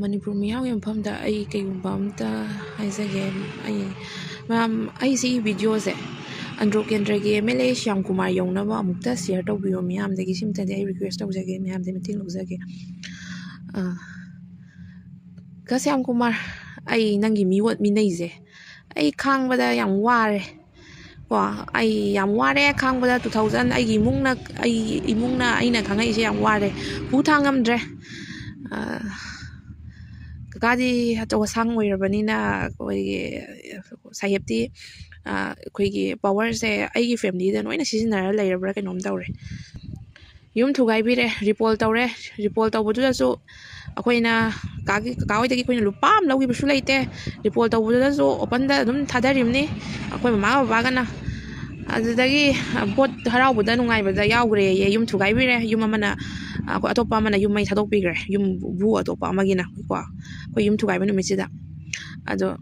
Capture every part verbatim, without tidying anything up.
ꯃꯅꯤꯄꯨꯔ ꯃꯤꯌꯥꯝꯒꯤ ꯃꯐꯝꯗ ꯑꯩ ꯀꯩꯒꯨꯝꯕ ꯑꯝꯇ ꯍꯥꯏꯖꯒꯦ꯫ ꯑꯩ ꯃꯌꯥꯝ, ꯑꯩꯁꯤ ꯚꯤꯗꯤꯑꯣꯁꯦ ꯑꯟꯗ꯭ꯔꯣ ꯀꯦꯟꯗ꯭ꯔꯒꯤ M L A Shyam Kumar ꯌꯧꯅꯕ ꯑꯃꯨꯛꯇ ꯁꯤꯌꯔ ꯇꯧꯕꯤꯌꯣ ꯃꯤꯌꯥꯝꯗꯒꯤ꯫ ꯁꯤꯝꯇꯗꯤ ꯑꯩ ꯔꯤꯀ꯭ꯋꯦꯁ ꯇꯧꯖꯒꯦ, ꯃꯌꯥꯝꯗꯒꯤ ꯃꯇꯦꯡ ꯂꯧꯖꯒꯦ꯫ ꯑ, ꯀꯥ ꯁ꯭ꯌꯥꯝ ꯀꯨꯃꯥꯔ, ꯑꯩ ꯅꯪꯒꯤ ꯃꯤ ꯑꯣꯠ ꯃꯤꯅꯩꯁꯦ ꯑꯩ ꯈꯥꯡꯕꯗ ꯌꯥꯝ ꯋꯥꯔꯦ꯫ ꯀꯣ, ꯑꯩ ꯌꯥꯝ ꯋꯥꯔꯦ ꯈꯥꯡꯕꯗ꯫ Two thousand, ꯑꯩꯒꯤ ꯏꯃꯨꯡꯅ, ꯑꯩ ꯏꯃꯨꯡꯅ ꯑꯩꯅ ꯈꯪꯉꯛꯏꯁꯦ ꯌꯥꯝ ꯋꯥꯔꯦ꯫ ꯄꯨ ꯊꯥꯡ ꯉꯝꯗ꯭ꯔꯦ꯫ ꯑ, ꯀꯀꯥꯗꯤ ꯑꯆꯧ ꯑꯁꯥꯡ ꯑꯣꯏꯔꯕꯅꯤꯅ ꯑꯩꯈꯣꯏꯒꯤ ꯁꯥꯍꯦꯕꯇꯤ, ꯑ, ꯑꯩꯈꯣꯏꯒꯤ ꯄꯋꯥꯔꯁꯦ ꯑꯩꯒꯤ ꯐꯦꯃꯤꯂꯤꯗ ꯂꯣꯏꯅ ꯁꯤꯖꯤꯟꯅꯔ ꯂꯩꯔꯕ꯭ꯔꯥ ꯀꯩꯅꯣꯝ ꯇꯧꯔꯦ꯫ ꯌꯨꯝ ꯊꯨꯒꯥꯏꯕꯤꯔꯦ, ꯔꯤꯄꯣꯜ ꯇꯧꯔꯦ꯫ ꯔꯤꯄꯣꯜ ꯇꯧꯕꯗꯨꯗꯁꯨ ꯑꯩꯈꯣꯏꯅ ꯀꯀꯥꯒꯤ, ꯀꯀꯥ ꯍꯣꯏꯗꯒꯤ ꯑꯩꯈꯣꯏꯅ ꯂꯨꯄꯥ ꯑꯃ ꯂꯧꯈꯤꯕꯁꯨ ꯂꯩꯇꯦ꯫ ꯔꯤꯄꯣꯜ ꯇꯧꯕꯗꯨꯗꯁꯨ ꯑꯣꯄꯟꯗ ꯑꯗꯨꯝ ꯊꯥꯗꯔꯤꯕꯅꯤ ꯑꯩꯈꯣꯏ ꯃꯃꯥ ꯕꯕꯥꯒꯅ꯫ ꯑꯗꯨꯗꯒꯤ ꯚꯣꯠ ꯍꯔꯥꯎꯕꯗ ꯅꯨꯡꯉꯥꯏꯕꯗ ꯌꯥꯎꯈ꯭ꯔꯦꯌꯦ, ꯌꯨꯝ ꯊꯨꯒꯥꯏꯕꯤꯔꯦ꯫ ꯌꯨꯝ ꯑꯃꯅ, ꯑꯩꯈꯣꯏ ꯑꯇꯣꯞꯄ ꯑꯃꯅ ꯌꯨꯝ ꯃꯩ ꯊꯥꯗꯣꯛꯄꯤꯈ꯭ꯔꯦ, ꯌꯨꯝꯕꯨ ꯑꯇꯣꯞꯄ ꯑꯃꯒꯤꯅ ꯀꯣ, ꯑꯩꯈꯣꯏ ꯌꯨꯝ ꯊꯨꯒꯥꯏꯕ ꯅꯨꯃꯤꯠꯁꯤꯗ꯫ ꯑꯗꯣ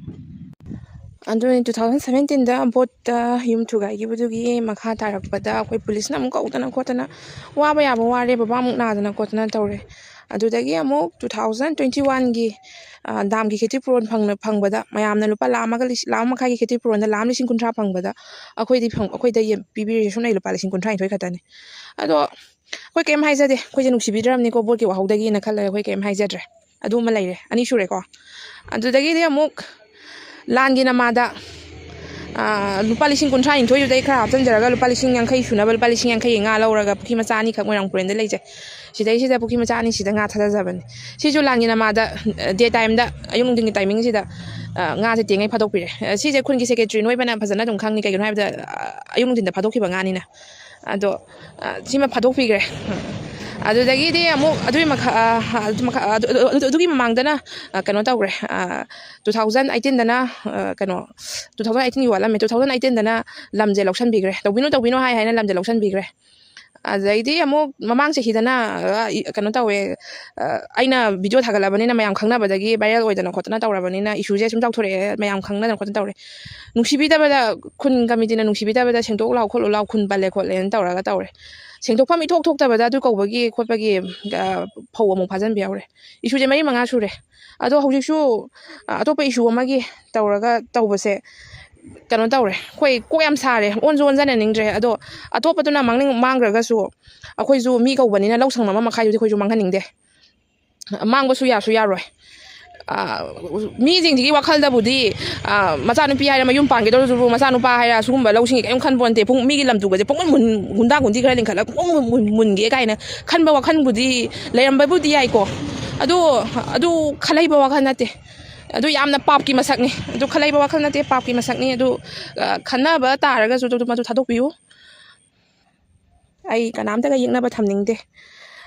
ꯑꯗꯨꯅꯤ, two thousand seventeenꯗ ꯚꯣꯠꯇ ꯌꯨꯝ ꯊꯨꯒꯥꯏꯈꯤꯕꯗꯨꯒꯤ ꯃꯈꯥ ꯇꯥꯔꯛꯄꯗ ꯑꯩꯈꯣꯏ ꯄꯨꯂꯤꯁꯅ ꯑꯃꯨꯛ ꯀꯧꯗꯅ ꯈꯣꯠꯇꯅ, ꯋꯥꯕ ꯌꯥꯕ ꯋꯥꯔꯦ, ꯕꯕꯥ ꯑꯃꯨꯛ ꯅꯥꯗꯅ ꯈꯣꯠꯇꯅ ꯇꯧꯔꯦ꯫ ꯑꯗꯨꯗꯒꯤ ꯑꯃꯨꯛ two thousand twenty oneꯒꯤ, ꯑ, ꯗꯥꯝꯒꯤ ꯈꯦꯇꯤ ꯄꯨꯔꯣꯟ ꯐꯪꯅ-, ꯐꯪꯕꯗ ꯃꯌꯥꯝꯅ ꯂꯨꯄꯥ ꯂꯥꯈ ꯑꯃꯒ ꯂꯤꯁꯤꯡ, ꯂꯥꯈ ꯑꯃ ꯃꯈꯥꯏꯒꯤ ꯈꯦꯇꯤ ꯄꯨꯔꯣꯟꯗ ꯂꯥꯈ ꯑꯃ ꯂꯤꯁꯤꯡ ꯀꯨꯟꯊ꯭ꯔꯥ ꯐꯪꯕꯗ ꯑꯩꯈꯣꯏꯗꯤ ꯐꯪ-, ꯑꯩꯈꯣꯏꯗ ꯌꯦ-, ꯄꯤꯕꯤꯔꯤꯁꯦ ꯁꯨꯞꯅꯩ ꯂꯨꯄꯥ ꯂꯤꯁꯤꯡ ꯀꯨꯟꯊ꯭ꯔꯥ ꯅꯤꯊꯣꯏ ꯈꯛꯇꯅꯤ꯫ ꯑꯗꯣ ꯑꯩꯈꯣꯏ ꯀꯩꯝ ꯍꯥꯏꯖꯗꯦ, ꯑꯩꯈꯣꯏꯁꯦ ꯅꯨꯡꯁꯤꯕꯤꯗ꯭ꯔꯕꯅꯤꯀꯣ ꯚꯣꯠꯀꯤ ꯋꯥꯍꯧꯗꯒꯤꯅ ꯈꯜꯂꯒ ꯑꯩꯈꯣꯏ ꯀꯩꯝ ꯍꯥꯏꯖꯗ꯭ꯔꯦ꯫ ꯑꯗꯨ ꯑꯃ ꯂꯩꯔꯦ, ꯑꯅꯤ ꯁꯨꯔꯦꯀꯣ꯫ ꯑꯗꯨꯗꯒꯤꯗꯤ ꯑꯃꯨꯛ ꯂꯥꯟꯒꯤ ꯅꯃꯥꯗ, ꯑꯥ, ꯂꯨꯄꯥ ꯂꯤꯁꯤꯡ ꯀꯨꯟꯊ꯭ꯔꯥ ꯅꯤꯊꯣꯏꯗꯨꯗꯩ ꯈꯔ ꯍꯥꯞꯆꯤꯟꯖꯔꯒ ꯂꯨꯄꯥ ꯂꯤꯁꯤꯡ ꯌꯥꯡꯈꯩ ꯁꯨꯅꯕ ꯂꯨꯄꯥ ꯂꯤꯁꯤꯡ ꯌꯥꯡꯈꯩꯒꯤ ꯉꯥ ꯂꯧꯔꯒ ꯄꯨꯈ꯭ꯔꯤ ꯃꯆꯥ ꯑꯅꯤꯈꯛ ꯃꯣꯏꯔꯥꯡ ꯄꯨꯔꯦꯟꯗ ꯂꯩꯖꯩ꯫ ꯁꯤꯗꯩꯁꯤꯗ ꯄꯨꯈ꯭ꯔꯤ ꯃꯆꯥ ꯑꯅꯤꯁꯤꯗ ꯉꯥ ꯊꯥꯗꯖꯕꯅꯤ꯫ ꯁꯤꯁꯨ ꯂꯥꯟꯒꯤ ꯅꯃꯥꯗ, ꯑ, day timeꯗ, ꯑꯌꯨꯛ ꯅꯨꯡꯊꯤꯟꯒꯤ timingꯁꯤꯗ, ꯑ, ꯉꯥꯁꯦ ꯇꯦꯡꯉꯩ ꯐꯥꯗꯣꯛꯄꯤꯔꯦ꯫ ꯑ, ꯁꯤꯁꯦ ꯈꯨꯟꯒꯤ secretary ꯅꯣꯏꯕꯅ ꯐꯖꯅ ꯑꯗꯨꯝ ꯈꯪꯅꯤ, ꯀꯩꯒꯤꯅꯣ ꯍꯥꯏꯕꯗ, ꯑ, ꯑꯌꯨꯛ ꯅꯨꯡꯊꯤꯟꯗ ꯐꯥꯗꯣꯛꯈꯤꯕ ꯉꯥꯅꯤꯅ꯫ ꯑꯗꯣ, ꯑ, ꯁꯤꯃ ꯐꯥꯗꯣꯛꯄꯤꯈ꯭ꯔꯦ꯫ ꯑꯗꯨꯗꯒꯤꯗꯤ ꯑꯃꯨꯛ ꯑꯗꯨꯒꯤ ꯃꯈꯥ, ꯑ, ꯑꯗꯨ ꯃꯈꯥ, ꯑꯗꯨ, ꯑꯗꯨ, ꯑꯗꯨꯒꯤ ꯃꯃꯥꯡꯗꯅ, ꯑ, ꯀꯩꯅꯣ ꯇꯧꯈ꯭ꯔꯦ, ꯑ, two thousand eighteenꯗꯅ, ꯑ, ꯀꯩꯅꯣ, two thousand eighteenꯒꯤ ꯋꯥꯠꯂꯝꯃꯦ, two thousand eighteenꯗꯅ ꯂꯝꯁꯦ ꯂꯧꯁꯟꯕꯤꯈ꯭ꯔꯦ, ꯇꯧꯕꯤꯅꯨ ꯇꯧꯕꯤꯅꯨ ꯍꯥꯏ ꯍꯥꯏꯅ ꯂꯝꯁꯦ ꯂꯧꯁꯟꯕꯤꯈ꯭ꯔꯦ꯫ ꯑꯗꯩꯗꯤ ꯑꯃꯨꯛ ꯃꯃꯥꯡ ꯆꯍꯤꯗꯅ, ꯑ, ꯏ-, ꯀꯩꯅꯣ ꯇꯧꯋꯦ, ꯑ, ꯑꯩꯅ video ꯊꯥꯒꯠꯂꯕꯅꯤꯅ ꯃꯌꯥꯝ ꯈꯪꯅꯕꯗꯒꯤ viral ꯑꯣꯏꯗꯅ ꯈꯣꯠꯇꯅ ꯇꯧꯔꯕꯅꯤꯅ issue ꯁꯦ ꯁꯨꯝ ꯆꯥꯎꯊꯣꯔꯛꯑꯦ, ꯃꯌꯥꯝ ꯈꯪꯅꯗꯅ ꯈꯣꯠꯇꯅ ꯇꯧꯔꯦ꯫ ꯅꯨꯡꯁꯤꯕꯤꯗꯕꯗ, ꯈꯨꯟ committee ꯅ ꯅꯨꯡꯁꯤꯕꯤꯗꯕꯗ ꯁꯦꯡꯗꯣꯛ ꯂꯥꯎ ꯈꯣꯠꯂꯨ ꯂꯥꯎ, ꯈꯨꯟ ꯄꯜꯂꯦ ꯈꯣꯠꯂꯦꯅ ꯇꯧꯔꯒ ꯇꯧꯔꯦ꯫ ꯁꯦꯡꯗꯣꯛꯐꯝ ꯏꯊꯣꯛ ꯊꯣꯛꯇꯕꯗ ꯑꯗꯨ ꯀꯧꯕꯒꯤ ꯈꯣꯠꯄꯒꯤ, ꯑ, ꯐꯧ ꯑꯃꯨꯛ ꯐꯥꯖꯤꯟꯕ ꯌꯥꯎꯔꯦ꯫ Issue ꯁꯦ ꯃꯔꯤ ꯃꯉꯥ ꯁꯨꯔꯦ꯫ ꯑꯗꯣ ꯍꯧꯖꯤꯛꯁꯨ, ꯑ, ꯑꯇꯣꯞꯄ issue ꯑꯃꯒꯤ ꯇꯧꯔꯒ ꯇꯧꯕꯁꯦ ꯀꯩꯅꯣ ꯇꯧꯔꯦ, ꯑꯩꯈꯣꯏ ꯀꯣꯛ ꯌꯥꯝ ꯁꯥꯔꯦ, ꯑꯣꯟꯁꯨ ꯑꯣꯟꯖꯟꯅꯅꯤꯡꯗ꯭ꯔꯦ꯫ ꯑꯗꯣ ꯑꯇꯣꯞꯄꯗꯨꯅ ꯃꯥꯡꯅꯤꯡ-, ꯃꯥꯡꯈ꯭ꯔꯒꯁꯨ ꯑꯩꯈꯣꯏꯁꯨ ꯃꯤ ꯀꯧꯕꯅꯤꯅ ꯂꯧ ꯁꯪꯉꯝ ꯑꯃ ꯃꯈꯥꯏꯗꯨꯗꯤ ꯑꯩꯈꯣꯏꯁꯨ ꯃꯥꯡꯍꯟꯅꯤꯡꯗꯦ꯫ ꯃꯥꯡꯕꯁꯨ ꯌꯥꯁꯨ ꯌꯥꯔꯣꯏ꯫ ꯑ, ꯃꯤꯁꯤꯡꯁꯤꯒꯤ ꯋꯥꯈꯜꯗꯕꯨꯗꯤ, ꯑ, ꯃꯆꯥꯅꯨꯄꯤ ꯍꯥꯏꯔꯦ ꯃꯌꯨꯝ ꯄꯥꯟꯒꯗꯧꯔꯁꯨ ꯃꯆꯥꯅꯨꯄꯥ ꯍꯥꯏꯔꯦ ꯑꯁꯤꯒꯨꯝꯕ ꯂꯧꯁꯤꯡꯒꯤ ꯀꯔꯤꯝ ꯈꯟ ꯄꯣꯟꯇꯦ꯫ ꯄꯨꯡ ꯃꯤꯒꯤ ꯂꯝ ꯇꯨꯒꯁꯦ ꯄꯨꯡꯃꯨꯟ ꯃꯨꯟ-, ꯒꯨꯟꯗꯥ ꯒꯨꯟꯗꯤ ꯈꯔ ꯂꯤꯡꯈꯠꯂꯒ ꯄꯨꯡꯃꯨꯟ ꯃꯨꯟ-, ꯃꯨꯟꯒꯦ ꯀꯥꯏꯅ ꯈꯟꯕ ꯋꯥꯈꯜꯕꯨꯗꯤ ꯂꯩꯔꯝꯕꯕꯨꯗꯤ ꯌꯥꯏꯀꯣ꯫ ꯑꯗꯣ, ꯑꯗꯨ ꯈꯜꯍꯩꯕ ꯋꯥꯈꯜ ꯅꯠꯇꯦ꯫ ꯑꯗꯨ ꯌꯥꯝꯅ ꯄꯥꯞꯀꯤ ꯃꯁꯛꯅꯤ꯫ ꯑꯗꯨ ꯈꯜꯍꯩꯕ ꯋꯥꯈꯜ ꯅꯠꯇꯦ, ꯄꯥꯞꯀꯤ ꯃꯁꯛꯅꯤ꯫ ꯑꯗꯨ, ꯑ, ꯈꯟꯅꯕ ꯇꯥꯔꯒꯁꯨ ꯑꯗꯨ, ꯃꯗꯨ ꯊꯥꯗꯣꯛꯄꯤꯌꯨ꯫ ꯑꯩ ꯀꯅꯥꯝꯇꯒ ꯌꯦꯛꯅꯕ ꯊꯝꯅꯤꯡꯗꯦ꯫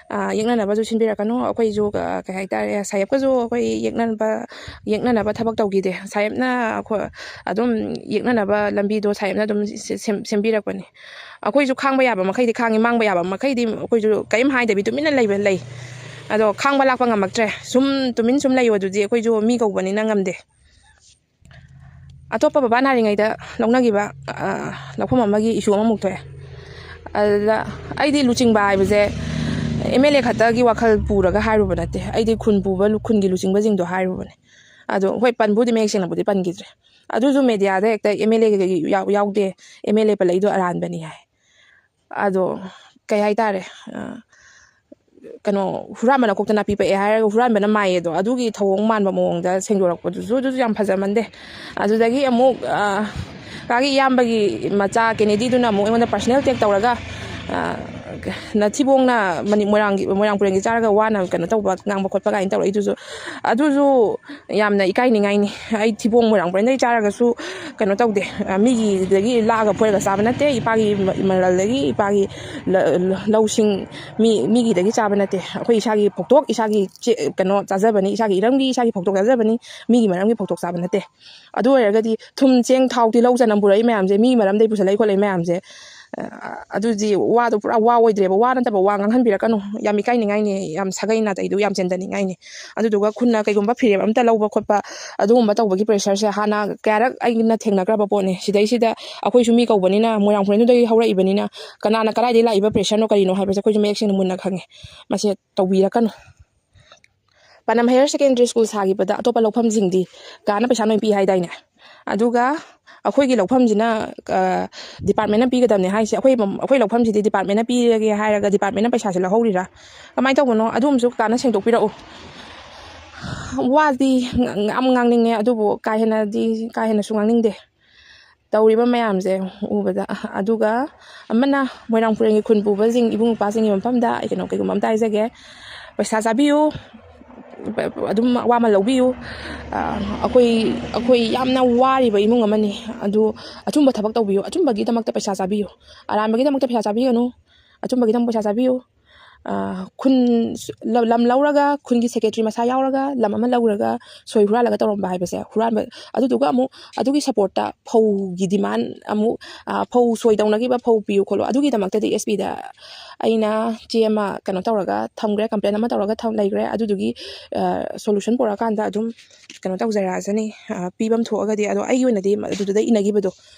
ꯑ, ꯌꯦꯛꯅꯅꯕꯁꯨ ꯁꯤꯟꯕꯤꯔꯛꯀꯅꯨ꯫ ꯑꯩꯈꯣꯏꯁꯨ, ꯑ, ꯀꯩ ꯍꯥꯏꯇꯥꯔꯦ, ꯁꯥꯍꯦꯕꯀꯁꯨ ꯑꯩꯈꯣꯏ ꯌꯦꯛꯅꯕ, ꯌꯦꯛꯅꯅꯕ ꯊꯕꯛ ꯇꯧꯈꯤꯗꯦ꯫ ꯁꯥꯍꯦꯕꯅ ꯑꯩꯈꯣꯏ ꯑꯗꯨꯝ ꯌꯦꯛꯅꯅꯕ ꯂꯝꯕꯤꯗꯣ ꯁꯥꯍꯦꯕꯅ ꯑꯗꯨꯝ ꯁꯦꯝ-, ꯁꯦꯝꯕꯤꯔꯛꯄꯅꯤ꯫ ꯑꯩꯈꯣꯏꯁꯨ ꯈꯥꯡꯕ ꯌꯥꯕ ꯃꯈꯩꯗꯤ ꯈꯥꯡꯉꯤ, ꯃꯥꯡꯕ ꯌꯥꯕ ꯃꯈꯩꯗꯤ ꯑꯩꯈꯣꯏꯁꯨ ꯀꯔꯤꯝ ꯍꯥꯏꯗꯕꯤ ꯇꯨꯃꯤꯟꯅ ꯂꯩꯕ ꯂꯩ꯫ ꯑꯗꯣ ꯈꯥꯡꯕ ꯂꯥꯛꯄ ꯉꯝꯃꯛꯇ꯭ꯔꯦ꯫ ꯁꯨꯝ ꯇꯨꯃꯤꯟ ꯁꯨꯝ ꯂꯩꯌꯣ ꯑꯗꯨꯗꯤ ꯑꯩꯈꯣꯏꯁꯨ ꯃꯤ ꯀꯧꯕꯅꯤꯅ ꯉꯝꯗꯦ꯫ ꯑꯇꯣꯞꯄ ꯕꯕꯥ ꯅꯥꯔꯤꯉꯩꯗ ꯂꯧꯅꯈꯤꯕ, ꯑ, ꯂꯧꯐꯝ ꯑꯃꯒꯤ issue ꯑꯃꯃꯨꯛ ꯊꯣꯛꯑꯦ꯫ ꯑꯗꯨꯗ ꯑꯩꯗꯤ ꯂꯨꯆꯤꯡꯕ ꯍꯥꯏꯕꯁꯦ MLA ꯈꯛꯇꯒꯤ ꯋꯥꯈꯜ ꯄꯨꯔꯒ ꯍꯥꯏꯔꯨꯕ ꯅꯠꯇꯦ꯫ ꯑꯩꯗꯤ ꯈꯨꯟ ꯄꯨꯕ, ꯈꯨꯟꯒꯤ ꯂꯨꯆꯤꯡꯕꯁꯤꯡꯗꯣ ꯍꯥꯏꯔꯨꯕꯅꯦ꯫ ꯑꯗꯣ ꯍꯣꯏ, ꯄꯟꯕꯨꯗꯤ ꯃꯌꯦꯛ ꯁꯦꯡꯅꯕꯨꯗꯤ ꯄꯟꯈꯤꯗ꯭ꯔꯦ꯫ ꯑꯗꯨꯁꯨ media ꯗ ꯍꯦꯛꯇ MLA ꯌꯥꯎ-, ꯌꯥꯎꯗꯦ, MLA ꯄꯜꯂꯛꯏꯗꯣ ꯑꯔꯥꯟꯕꯅꯤ ꯍꯥꯏ꯫ ꯑꯗꯣ ꯀꯩ ꯍꯥꯏꯇꯥꯔꯦ, ꯑ, ꯀꯩꯅꯣ, ꯍꯨꯔꯥꯟꯕꯅ ꯀꯣꯛꯇ ꯅꯥꯄꯤ ꯄꯛꯑꯦ ꯍꯥꯏꯔꯒ ꯍꯨꯔꯥꯟꯕꯅ ꯃꯥꯏꯌꯦꯗꯣ, ꯑꯗꯨꯒꯤ ꯊꯧꯑꯣꯡ ꯃꯥꯟꯕ ꯃꯑꯣꯡꯗ ꯁꯦꯡꯗꯣꯔꯛꯄꯗꯨꯁꯨ, ꯑꯗꯨꯁꯨ ꯌꯥꯝ ꯐꯖꯃꯟꯗꯦ꯫ ꯑꯗꯨꯗꯒꯤ ꯑꯃꯨꯛ, ꯑ, ꯀꯥꯒꯤ ꯏꯌꯥꯝꯕꯒꯤ ꯃꯆꯥ ꯀꯦꯅꯦꯗꯤꯗꯨꯅ ꯑꯃꯨꯛ ꯑꯩꯉꯣꯟꯗ personal attack ꯇꯧꯔꯒ, ꯑ, ꯅꯊꯤꯕꯣꯡꯅ ꯃꯅꯤ-, ꯃꯣꯏꯔꯥꯡꯒꯤ, ꯃꯣꯏꯔꯥꯡ ꯄꯨꯔꯦꯟꯒꯤ ꯆꯥꯔꯒ ꯋꯥꯅ ꯀꯩꯅꯣ ꯇꯧꯕ, ꯉꯥꯡꯕ ꯈꯣꯠꯄ ꯀꯥꯏꯅ ꯇꯧꯔꯛꯏꯗꯨꯁꯨ, ꯑꯗꯨꯁꯨ ꯌꯥꯝꯅ ꯏꯀꯥꯏꯅꯤꯡꯉꯥꯏꯅꯤ꯫ ꯑꯩ ꯊꯤꯕꯣꯡ ꯃꯣꯏꯔꯥꯡ ꯄꯨꯔꯦꯟꯗꯩ ꯆꯥꯔꯒꯁꯨ ꯀꯩꯅꯣ ꯇꯧꯗꯦ, ꯑ, ꯃꯤꯒꯤꯗꯒꯤ ꯂꯥꯛꯑꯒ ꯐꯣꯏꯔꯒ ꯆꯥꯕ ꯅꯠꯇꯦ꯫ ꯏꯄꯥꯒꯤ ꯃ-, ꯃꯔꯜꯗꯒꯤ ꯏꯄꯥꯒꯤ ꯂ-, ꯂ-, ꯂꯧꯁꯤꯡ ꯃꯤ, ꯃꯤꯒꯤꯗꯒꯤ ꯆꯥꯕ ꯅꯠꯇꯦ꯫ ꯑꯩꯈꯣꯏ ꯏꯁꯥꯒꯤ ꯐꯧꯊꯣꯛ, ꯏꯁꯥꯒꯤ ꯆꯦ-, ꯀꯩꯅꯣ ꯆꯥꯖꯕꯅꯤ, ꯏꯁꯥꯒꯤ ꯏꯔꯝꯒꯤ ꯏꯁꯥꯒꯤ ꯐꯧꯊꯣꯛ ꯆꯥꯖꯕꯅꯤ, ꯃꯤꯒꯤ ꯃꯔꯝꯒꯤ ꯐꯧꯊꯣꯛ ꯆꯥꯕ ꯅꯠꯇꯦ꯫ ꯑꯗꯨ ꯑꯣꯏꯔꯒꯗꯤ ꯊꯨꯝ, ꯆꯦꯡ, ꯊꯥꯎ, ꯇꯤꯜꯍꯧ, ꯆꯅꯝ ꯄꯨꯔꯛꯏ ꯃꯌꯥꯝꯁꯦ, ꯃꯤꯒꯤ ꯃꯔꯝꯗꯒꯤ ꯄꯨꯁꯜꯂꯛꯏ ꯈꯣꯠꯂꯛꯏ ꯃꯌꯥꯝꯁꯦ, ꯑ, ꯑꯗꯨꯗꯤ ꯋꯥꯗꯣ ꯄꯨꯔꯥ ꯋꯥ ꯑꯣꯏꯗ꯭ꯔꯦꯕ꯫ ꯋꯥ ꯅꯠꯇꯕ ꯋꯥ ꯉꯥꯡꯍꯟꯕꯤꯔꯛꯀꯅꯨ꯫ ꯌꯥꯝ ꯏꯀꯥꯏꯅꯤꯡꯉꯥꯏꯅꯦ, ꯌꯥꯝ ꯁꯥꯒꯩ ꯅꯥꯇꯩꯗꯨ ꯌꯥꯝ ꯆꯦꯟꯊꯅꯤꯡꯉꯥꯏꯅꯦ꯫ ꯑꯗꯨꯗꯨꯒ ꯈꯨꯟꯅ ꯀꯩꯒꯨꯝꯕ ꯐꯤꯔꯦꯞ ꯑꯝꯇ ꯂꯧꯕ ꯈꯣꯠꯄ ꯑꯗꯨꯒꯨꯝꯕ ꯇꯧꯕꯒꯤ pressureꯁꯦ ꯍꯥꯟꯅ ꯀꯌꯥꯔꯛ ꯑꯩꯅ ꯊꯦꯡꯅꯈ꯭ꯔꯕ ꯄꯣꯠꯅꯤ꯫ ꯁꯤꯗꯩꯁꯤꯗ ꯑꯩꯈꯣꯏꯁꯨ ꯃꯤ ꯀꯧꯕꯅꯤꯅ, ꯃꯣꯏꯔꯥꯡ ꯈꯨꯔꯦꯟꯗꯨꯗꯒꯤ ꯍꯧꯔꯛꯏꯕꯅꯤꯅ, ꯀꯅꯥꯅ ꯀꯗꯥꯏꯗꯒꯤ ꯂꯥꯛꯏꯕ pressureꯅꯣ ꯀꯔꯤꯅꯣ ꯍꯥꯏꯕꯁꯦ ꯑꯩꯈꯣꯏꯁꯨ ꯃꯌꯦꯛ ꯁꯦꯡꯅ ꯃꯨꯟꯅ ꯈꯪꯉꯦ꯫ ꯃꯁꯤ ꯇꯧꯕꯤꯔꯛꯀꯅꯨ꯫ ꯄꯥꯟꯅꯝ Higher Secondary School ꯁꯥꯈꯤꯕꯗ ꯑꯇꯣꯞꯄ ꯂꯧꯐꯝꯁꯤꯡꯗꯤ ꯀꯥꯅ ꯄꯩꯁꯥ ꯂꯣꯏ ꯄꯤ ꯍꯥꯏꯗꯥꯏꯅꯦ? ꯑꯗꯨꯒ ꯑꯩꯈꯣꯏꯒꯤ ꯂꯧꯐꯝꯁꯤꯅ, ꯑ, departmentꯅ ꯄꯤꯒꯗꯕꯅꯦ ꯍꯥꯏꯁꯦ, ꯑꯩꯈꯣꯏ ꯃꯝ-, ꯑꯩꯈꯣꯏ ꯂꯧꯐꯝꯁꯤꯗꯤ departmentꯅ ꯄꯤꯔꯒꯦ ꯍꯥꯏꯔꯒ departmentꯅ ꯄꯩꯁꯥꯁꯦ ꯂꯧꯍꯧꯔꯤꯔꯥ? ꯀꯃꯥꯏꯅ ꯇꯧꯕꯅꯣ? ꯑꯗꯨ ꯑꯃꯁꯨ ꯀꯥꯅ ꯁꯦꯡꯗꯣꯛꯄꯤꯔꯛꯎ꯫ ꯋꯥꯗꯤ ꯉ-, ꯌꯥꯝ ꯉꯥꯡꯅꯤꯡꯉꯦ, ꯑꯗꯨꯕꯨ ꯀꯥ ꯍꯦꯟꯅꯗꯤ, ꯀꯥ ꯍꯦꯟꯅꯁꯨ ꯉꯥꯡꯅꯤꯡꯗꯦ ꯇꯧꯔꯤꯕ ꯃꯌꯥꯝꯁꯦ ꯎꯕꯗ꯫ ꯑꯗꯨꯒ ꯑꯃꯅ, ꯃꯣꯏꯔꯥꯡ ꯄꯨꯔꯦꯜꯒꯤ ꯈꯨꯟ ꯄꯨꯕꯁꯤꯡ, ꯏꯕꯨꯡ ꯏꯄ꯭ꯋꯥꯁꯤꯡꯒꯤ ꯃꯐꯝꯗ ꯑꯩ ꯀꯩꯅꯣ, ꯀꯩꯒꯨꯝꯕ ꯑꯝꯇ ꯍꯥꯏꯖꯒꯦ꯫ ꯄꯩꯁꯥ ꯆꯥꯕꯤꯌꯨ, ꯑꯗꯨꯝ ꯑꯋꯥꯃꯟ ꯂꯧꯕꯤꯌꯨ꯫ ꯑ, ꯑꯩꯈꯣꯏ, ꯑꯩꯈꯣꯏ ꯌꯥꯝꯅ ꯋꯥꯔꯤꯕ ꯏꯃꯨꯡ ꯑꯃꯅꯤ꯫ ꯑꯗꯨ ꯑꯆꯨꯝꯕ ꯊꯕꯛ ꯇꯧꯕꯤꯌꯨ, ꯑꯆꯨꯝꯕꯒꯤꯗꯃꯛꯇ ꯄꯩꯁꯥ ꯆꯥꯕꯤꯌꯨ꯫ ꯑꯔꯥꯟꯕꯒꯤꯗꯃꯛꯇ ꯄꯩꯁꯥ ꯆꯥꯕꯤꯒꯅꯨ, ꯑꯆꯨꯝꯕꯒꯤꯗꯃꯛ ꯄꯩꯁꯥ ꯆꯥꯕꯤꯌꯨ꯫ ꯑ, ꯈꯨꯟ, ꯂ-, ꯂꯝ ꯂꯧꯔꯒ, ꯈꯨꯟꯒꯤ secretary ꯃꯁꯥ ꯌꯥꯎꯔꯒ ꯂꯝ ꯑꯃ ꯂꯧꯔꯒ ꯁꯣꯏ ꯍꯨꯔꯥꯜꯂꯒ ꯇꯧꯔꯝꯕ ꯍꯥꯏꯕꯁꯦ, ꯍꯨꯔꯥꯟꯕ꯫ ꯑꯗꯨꯗꯨꯒ ꯑꯃꯨꯛ ꯑꯗꯨꯒꯤ supportꯇ ꯐꯧꯒꯤ demand ꯑꯃꯨꯛ, ꯑ, ꯐꯧ ꯁꯣꯏ ꯇꯧꯅꯈꯤꯕ, ꯐꯧ ꯄꯤꯌꯨ ꯈꯣꯠꯂꯨ, ꯑꯗꯨꯒꯤꯗꯃꯛꯇꯗꯤ S Pꯗ ꯑꯩꯅ ꯆꯦ ꯑꯃ ꯀꯩꯅꯣ ꯇꯧꯔꯒ ꯊꯝꯈ꯭ꯔꯦ, complaint ꯑꯃ ꯇꯧꯔꯒ ꯊꯝ-, ꯂꯩꯈ꯭ꯔꯦ꯫ ꯑꯗꯨꯗꯨꯒꯤ, ꯑ, solution ꯄꯨꯔꯛꯑꯀꯥꯟꯗ ꯑꯗꯨꯝ ꯀꯩꯅꯣ ꯇꯧꯖꯔꯛꯑꯁꯅꯤ, ꯑ, ꯄꯤꯐꯝ ꯊꯣꯛꯑꯒꯗꯤ꯫ ꯑꯗꯣ ꯑꯩꯒꯤ ꯑꯣꯏꯅꯗꯤ ꯑꯗꯨꯗꯨꯗ ꯏꯅꯈꯤꯕꯗꯣ,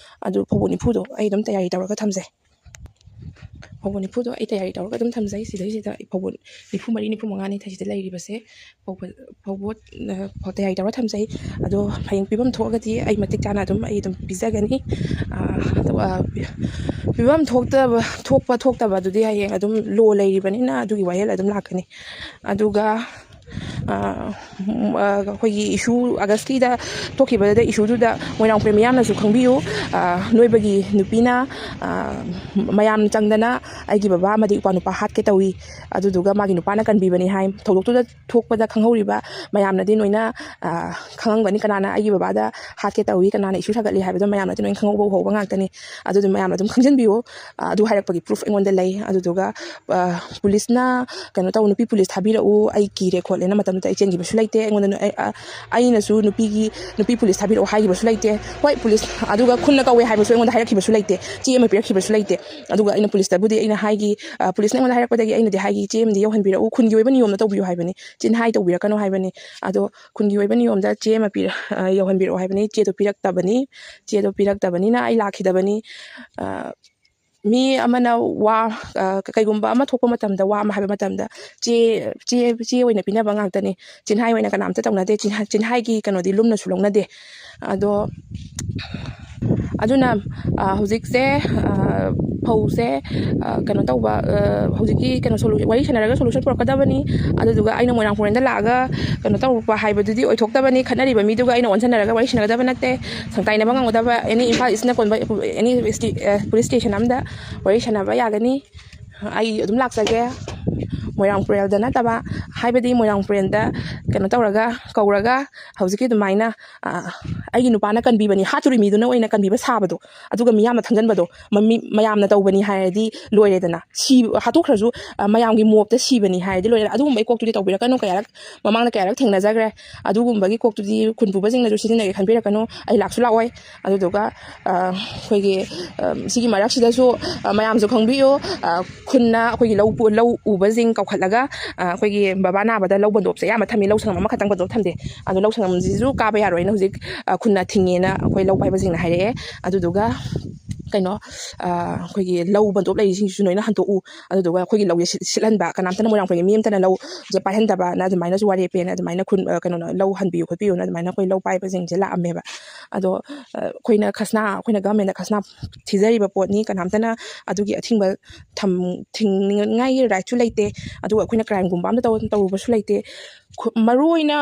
ꯑꯗꯨ ꯐꯧꯕꯣꯠ ꯅꯤꯐꯨꯗꯣ ꯑꯩ ꯑꯗꯨꯝ ꯇꯌꯥꯔꯤ ꯇꯧꯔꯒ ꯊꯝꯖꯩ꯫ ꯐꯧꯕꯣꯠ ꯅꯤꯐꯨꯗꯣ ꯑꯩ ꯇꯌꯥꯔꯤ ꯇꯧꯔꯒ ꯑꯗꯨꯝ ꯊꯝꯖꯩ꯫ ꯁꯤꯗꯩꯁꯤꯗ ꯑꯩ ꯐꯧꯕꯣꯠ ꯅꯤꯐꯨ ꯃꯔꯤ, ꯅꯤꯐꯨ ꯃꯉꯥꯅꯤ ꯁꯤꯗ ꯂꯩꯔꯤꯕꯁꯦ꯫ ꯐꯧꯕꯣꯠ, ꯐꯧꯕꯣꯠ, ꯑ, ꯐꯧ ꯇꯌꯥꯔꯤ ꯇꯧꯔ ꯊꯝꯖꯩ꯫ ꯑꯗꯣ ꯍꯌꯦꯡ ꯄꯤꯐꯝ ꯊꯣꯛꯑꯒꯗꯤ ꯑꯩ ꯃꯇꯤꯛ ꯆꯥꯅ ꯑꯗꯨꯝ, ꯑꯩ ꯑꯗꯨꯝ ꯄꯤꯖꯒꯅꯤ꯫ ꯑ, ꯑꯗꯨꯒ ꯄꯤ-, ꯄꯤꯐꯝ ꯊꯣꯛꯇꯕ, ꯊꯣꯛꯄ ꯊꯣꯛꯇꯕ ꯑꯗꯨꯗꯤ ꯍꯌꯦꯡ ꯑꯗꯨꯝ law ꯂꯩꯔꯤꯕꯅꯤꯅ ꯑꯗꯨꯒꯤ ꯋꯥꯌꯦꯜ ꯑꯗꯨꯝ ꯂꯥꯛꯀꯅꯤ꯫ ꯑꯗꯨꯒ, ꯑ, ꯎꯝ, ꯑ, ꯑꯩꯈꯣꯏꯒꯤ issue, Augustꯀꯤꯗ ꯊꯣꯛꯈꯤꯕꯗ issueꯗꯨꯗ ꯃꯣꯏꯔꯥꯡ ꯄꯨꯔꯦꯜ ꯃꯤꯌꯥꯝꯅꯁꯨ ꯈꯪꯕꯤꯌꯨ꯫ ꯑ, ꯅꯣꯏꯕꯒꯤ ꯅꯨꯄꯤꯅ, ꯑ, ꯃꯌꯥꯝ ꯆꯪꯗꯅ ꯑꯩꯒꯤ ꯕꯕꯥ ꯑꯃꯗꯤ ꯏꯄ꯭ꯋꯥ ꯅꯨꯄꯥ ꯍꯥꯠꯀꯦ ꯇꯧꯏ꯫ ꯑꯗꯨꯗꯨꯒ ꯃꯥꯒꯤ ꯅꯨꯄꯥꯅ ꯀꯟꯕꯤꯕꯅꯤ ꯍꯥꯏ꯫ ꯊꯧꯗꯣꯛꯇꯨꯗ ꯊꯣꯛꯄꯗ ꯈꯪꯍꯧꯔꯤꯕ ꯃꯌꯥꯝꯅꯗꯤ ꯂꯣꯏꯅ, ꯑ, ꯈꯪꯉꯝꯒꯅꯤ ꯀꯅꯥꯅ ꯑꯩꯒꯤ ꯕꯕꯥꯗ ꯍꯥꯠꯀꯦ ꯇꯧꯏ, ꯀꯅꯥꯅ issue ꯁꯥꯒꯠꯂꯤ ꯍꯥꯏꯕꯗꯣ ꯃꯌꯥꯝꯅꯗꯤ ꯂꯣꯏꯅ ꯈꯪꯍꯧꯕ ꯎꯍꯧꯕ ꯉꯥꯛꯇꯅꯤ꯫ ꯑꯗꯨꯗꯨ ꯃꯌꯥꯝꯅ ꯑꯗꯨꯝ ꯈꯪꯖꯤꯟꯕꯤꯌꯨ꯫ ꯑ, ꯑꯗꯨ ꯍꯥꯏꯔꯛꯄꯒꯤ proof ꯑꯩꯉꯣꯟꯗ ꯂꯩ꯫ ꯑꯗꯨꯗꯨꯒ, ꯑ, policeꯅ ꯀꯩꯅꯣ ꯇꯧ, ꯅꯨꯄꯤ police ꯊꯥꯕꯤꯔꯛꯎ, ꯑꯩ ꯀꯤꯔꯦ ꯈꯣꯠꯂꯦꯅ ꯃꯇꯝ ꯅꯣꯡꯃꯇ ꯑꯩ ꯆꯦꯟꯈꯤꯕꯁꯨ ꯂꯩꯇꯦ꯫ ꯑꯩꯉꯣꯟꯗ ꯅꯨ-, ꯑꯩ, ꯑ, ꯑꯩꯅꯁꯨ ꯅꯨꯄꯤꯒꯤ, ꯅꯨꯄꯤ ꯄꯨꯂꯤꯁ ꯊꯥꯕꯤꯔꯛꯑꯣ ꯍꯥꯏꯈꯤꯕꯁꯨ ꯂꯩꯇꯦ꯫ ꯍꯣꯏ, ꯄꯨꯂꯤꯁ ꯑꯗꯨꯒ ꯈꯨꯟꯅ ꯀꯧꯋꯦ ꯍꯥꯏꯕꯁꯨ ꯑꯩꯉꯣꯟꯗ ꯍꯥꯏꯔꯛꯈꯤꯕꯁꯨ ꯂꯩꯇꯦ, ꯆꯦ ꯑꯃ ꯄꯤꯔꯛꯈꯤꯕꯁꯨ ꯂꯩꯇꯦ꯫ ꯑꯗꯨꯒ ꯑꯩꯅ ꯄꯨꯂꯤꯁꯇꯕꯨꯗꯤ ꯑꯩꯅ ꯍꯥꯏꯈꯤ, ꯑ, ꯄꯨꯂꯤꯁꯅ ꯑꯩꯉꯣꯟꯗ ꯍꯥꯏꯔꯛꯄꯗꯒꯤ ꯑꯩꯅꯗꯤ ꯍꯥꯏꯈꯤ, "ꯆꯦ ꯑꯃꯗꯤ ꯌꯧꯍꯟꯕꯤꯔꯛꯎ, ꯈꯨꯟꯒꯤ ꯑꯣꯏꯕ ꯅꯤꯌꯣꯝꯗ ꯇꯧꯕꯤꯌꯨ" ꯍꯥꯏꯕꯅꯤ, ꯆꯤꯟꯍꯥꯏ ꯇꯧꯕꯤꯔꯛꯀꯅꯨ ꯍꯥꯏꯕꯅꯤ꯫ ꯑꯗꯣ ꯈꯨꯟꯒꯤ ꯑꯣꯏꯕ ꯅꯤꯌꯣꯝꯗ ꯆꯦ ꯑꯃ ꯄꯤꯔ-, ꯑ, ꯌꯧꯍꯟꯕꯤꯔꯛꯑꯣ ꯍꯥꯏꯕꯅꯤ꯫ ꯆꯦꯗꯣ ꯄꯤꯔꯛꯇꯕꯅꯤ꯫ ꯆꯦꯗꯣ ꯄꯤꯔꯛꯇꯕꯅꯤꯅ ꯑꯩ ꯂꯥꯛꯈꯤꯗꯕꯅꯤ꯫ ꯑ, ꯃꯤ ꯑꯃꯅ ꯋꯥ, ꯑ, ꯀꯩꯒꯨꯝꯕ ꯑꯃ ꯊꯣꯛꯄ ꯃꯇꯝꯗ, ꯋꯥ ꯑꯃ ꯍꯥꯏꯕ ꯃꯇꯝꯗ ꯆꯦ, ꯆꯦ, ꯆꯦ ꯑꯣꯏꯅ ꯄꯤꯅꯕ ꯉꯥꯛꯇꯅꯤ꯫ ꯆꯤꯟꯍꯥꯏ ꯑꯣꯏꯅ ꯀꯅꯥꯝꯇ ꯇꯧꯅꯗꯦ꯫ ꯆꯤꯟꯍꯥꯏ-, ꯆꯤꯟꯍꯥꯏꯒꯤ ꯀꯩꯅꯣꯗꯤ ꯂꯨꯝꯅꯁꯨ ꯂꯧꯅꯗꯦ꯫ ꯑꯗꯣ ꯑꯗꯨꯅ, ꯑ, ꯍꯧꯖꯤꯛꯁꯦ, ꯑ, ꯐꯧꯁꯦ, ꯑ, ꯀꯩꯅꯣ ꯇꯧꯕ, ꯑ, ꯍꯧꯖꯤꯛꯀꯤ ꯀꯩꯅꯣ solu-, ꯋꯥꯔꯤ ꯁꯥꯟꯅꯔꯒ solution ꯄꯨꯔꯛꯀꯗꯕꯅꯤ꯫ ꯑꯗꯨꯗꯨꯒ ꯑꯩꯅ ꯃꯣꯏꯔꯥꯡ ꯄꯨꯔꯦꯟꯗ ꯂꯥꯛꯑꯒ ꯀꯩꯅꯣ ꯇꯧꯔꯛꯄ ꯍꯥꯏꯕꯗꯨꯗꯤ ꯑꯣꯏꯊꯣꯛꯇꯕꯅꯤ꯫ ꯈꯠꯅꯔꯤꯕ ꯃꯤꯗꯨꯒ ꯑꯩꯅ ꯑꯣꯟꯁꯤꯟꯅꯔꯒ ꯋꯥꯔꯤ ꯁꯥꯟꯅꯒꯗꯕ ꯅꯠꯇꯦ꯫ ꯁꯪꯇꯥꯏꯅꯕ ꯉꯝꯒꯗꯕ any ꯏꯝꯐꯥꯜ ꯏꯁꯅ ꯀꯣꯟꯕ any ꯁ꯭ꯇꯦ-, ꯑ, ꯄꯨꯂꯤꯁ ꯁ꯭ꯇꯦꯁꯟ ꯑꯃꯗ ꯋꯥꯔꯤ ꯁꯥꯟꯅꯕ ꯌꯥꯒꯅꯤ꯫ ꯑꯩ ꯑꯗꯨꯝ ꯂꯥꯛꯆꯒꯦ꯫ ꯃꯣꯏꯔꯥꯡ ꯄꯨꯔꯦꯜꯗ ꯅꯠꯇꯕ, ꯍꯥꯏꯕꯗꯤ ꯃꯣꯏꯔꯥꯡ ꯄꯨꯔꯦꯜꯗ ꯀꯩꯅꯣ ꯇꯧꯔꯒ, ꯀꯧꯔꯒ, ꯍꯧꯖꯤꯛꯀꯤ ꯑꯗꯨꯃꯥꯏꯅ, ꯑ, ꯑꯩꯒꯤ ꯅꯨꯄꯥꯅ ꯀꯟꯕꯤꯕꯅꯤ, ꯍꯥꯠꯇꯣꯔꯤ ꯃꯤꯗꯨꯅ ꯑꯣꯏꯅ ꯀꯟꯕꯤꯕ ꯁꯥꯕꯗꯣ, ꯑꯗꯨꯒ ꯃꯤꯌꯥꯝꯅ ꯊꯪꯖꯟꯕꯗꯣ, ꯃꯃꯤ-, ꯃꯌꯥꯝꯅ ꯇꯧꯕꯅꯤ ꯍꯥꯏꯔꯗꯤ ꯂꯣꯏꯔꯦꯗꯅ꯫ ꯁꯤ-, ꯍꯥꯠꯇꯣꯛꯈ꯭ꯔꯁꯨ, ꯑ, ꯃꯌꯥꯝꯒꯤ ꯃꯣꯞꯇ ꯁꯤꯕꯅꯤ ꯍꯥꯏꯔꯗꯤ ꯂꯣꯏꯔꯦ꯫ ꯑꯗꯨꯒꯨꯝꯕꯒꯤ ꯀꯣꯛꯇꯨꯗꯤ ꯇꯧꯕꯤꯔꯛꯀꯅꯨ꯫ ꯀꯌꯥꯔꯛ, ꯃꯃꯥꯡꯗ ꯀꯌꯥꯔꯛ ꯊꯦꯡꯅꯖꯈ꯭ꯔꯦ꯫ ꯑꯗꯨꯒꯨꯝꯕꯒꯤ ꯀꯣꯛꯇꯨꯗꯤ ꯈꯨꯟ ꯄꯨꯕꯁꯤꯡꯅꯁꯨ ꯁꯤꯖꯤꯟꯅꯒꯦ ꯈꯟꯕꯤꯔꯛꯀꯅꯨ꯫ ꯑꯩ ꯂꯥꯛꯁꯨ ꯂꯥꯛꯑꯣꯏ꯫ ꯑꯗꯨꯗꯨꯒ, ꯑ, ꯑꯩꯈꯣꯏꯒꯤ, ꯑ, ꯁꯤꯒꯤ ꯃꯔꯛꯁꯤꯗꯁꯨ, ꯑ, ꯃꯌꯥꯝꯁꯨ ꯈꯪꯕꯤꯌꯨ, ꯑ, ꯈꯨꯟꯅ ꯑꯩꯈꯣꯏꯒꯤ ꯂꯧ ꯄꯨ-, ꯂꯧ ꯎꯕꯁꯤꯡ ꯀꯧꯈꯠꯂꯒ, ꯑ, ꯑꯩꯈꯣꯏꯒꯤ ꯕꯕꯥ ꯅꯥꯕꯗ ꯂꯧ ꯕꯟꯗꯣꯞꯁꯦ ꯑꯌꯥꯝꯕ ꯊꯝꯃꯤ, ꯂꯧ ꯁꯪꯉꯝ ꯑꯃꯈꯛꯇꯪ ꯕꯟꯗꯣꯞ ꯊꯝꯗꯦ꯫ ꯑꯗꯣ ꯂꯧ ꯁꯪꯉꯝꯁꯤꯁꯨ ꯀꯥꯕ ꯌꯥꯔꯣꯏꯅ ꯍꯧꯖꯤꯛ, ꯑ, ꯈꯨꯟꯅ ꯊꯤꯡꯉꯦꯅ ꯑꯩꯈꯣꯏ ꯂꯧ ꯄꯥꯏꯕꯁꯤꯡꯅ ꯍꯥꯏꯔꯛꯑꯦ꯫ ꯑꯗꯨꯗꯨꯒ, ꯀꯩꯅꯣ, ꯑ, ꯑꯩꯈꯣꯏꯒꯤ ꯂꯧ ꯕꯟꯗꯣꯞ ꯂꯩꯔꯤꯁꯤꯡꯁꯤꯁꯨ ꯂꯣꯏꯅ ꯍꯟꯗꯣꯛꯎ, ꯑꯗꯨꯗꯨꯒ ꯑꯩꯈꯣꯏꯒꯤ ꯂꯧꯁꯦ ꯁꯤꯠ-, ꯁꯤꯠꯍꯟꯕ, ꯀꯅꯥꯝꯇꯅ ꯃꯣꯏꯔꯥꯡ ꯄꯨꯔꯦꯜꯒꯤ ꯃꯤ ꯑꯃꯇꯅ ꯂꯧꯁꯦ ꯄꯥꯏꯍꯟꯗꯕꯅ ꯑꯗꯨꯃꯥꯏꯅꯁꯨ ꯋꯥꯔꯦꯞꯄꯦꯅ ꯑꯗꯨꯃꯥꯏꯅ ꯈꯨꯟ, ꯑ, ꯀꯩꯅꯣꯅ ꯂꯧ ꯍꯟꯕꯤꯌꯨ ꯈꯣꯠꯄꯤꯌꯨꯅ ꯑꯗꯨꯃꯥꯏꯅ ꯑꯩꯈꯣꯏ ꯂꯧ ꯄꯥꯏꯕꯁꯤꯡꯁꯦ ꯂꯥꯛꯑꯝꯃꯦꯕ꯫ ꯑꯗꯣ, ꯑ, ꯑꯩꯈꯣꯏꯅ ꯈꯁꯅꯥ, ꯑꯩꯈꯣꯏꯅ ꯒꯚꯔꯟꯃꯦꯟꯗ ꯈꯁꯅꯥ ꯊꯤꯖꯔꯤꯕ ꯄꯣꯠꯅꯤ, ꯀꯅꯥꯝꯇꯅ ꯑꯗꯨꯒꯤ ꯑꯊꯤꯡꯕ ꯊꯝ-, ꯊꯤꯡꯅꯤꯡꯉꯥꯏꯒꯤ ꯔꯥꯏꯠꯁꯨ ꯂꯩꯇꯦ꯫ ꯑꯗꯨꯒ ꯑꯩꯈꯣꯏꯅ ꯀ꯭ꯔꯥꯏꯝꯒꯨꯝꯕ ꯑꯃ ꯇꯧ-, ꯇꯧꯔꯨꯕꯁꯨ ꯂꯩꯇꯦ꯫ ꯈꯨ-, ꯃꯔꯨꯑꯣꯏꯅ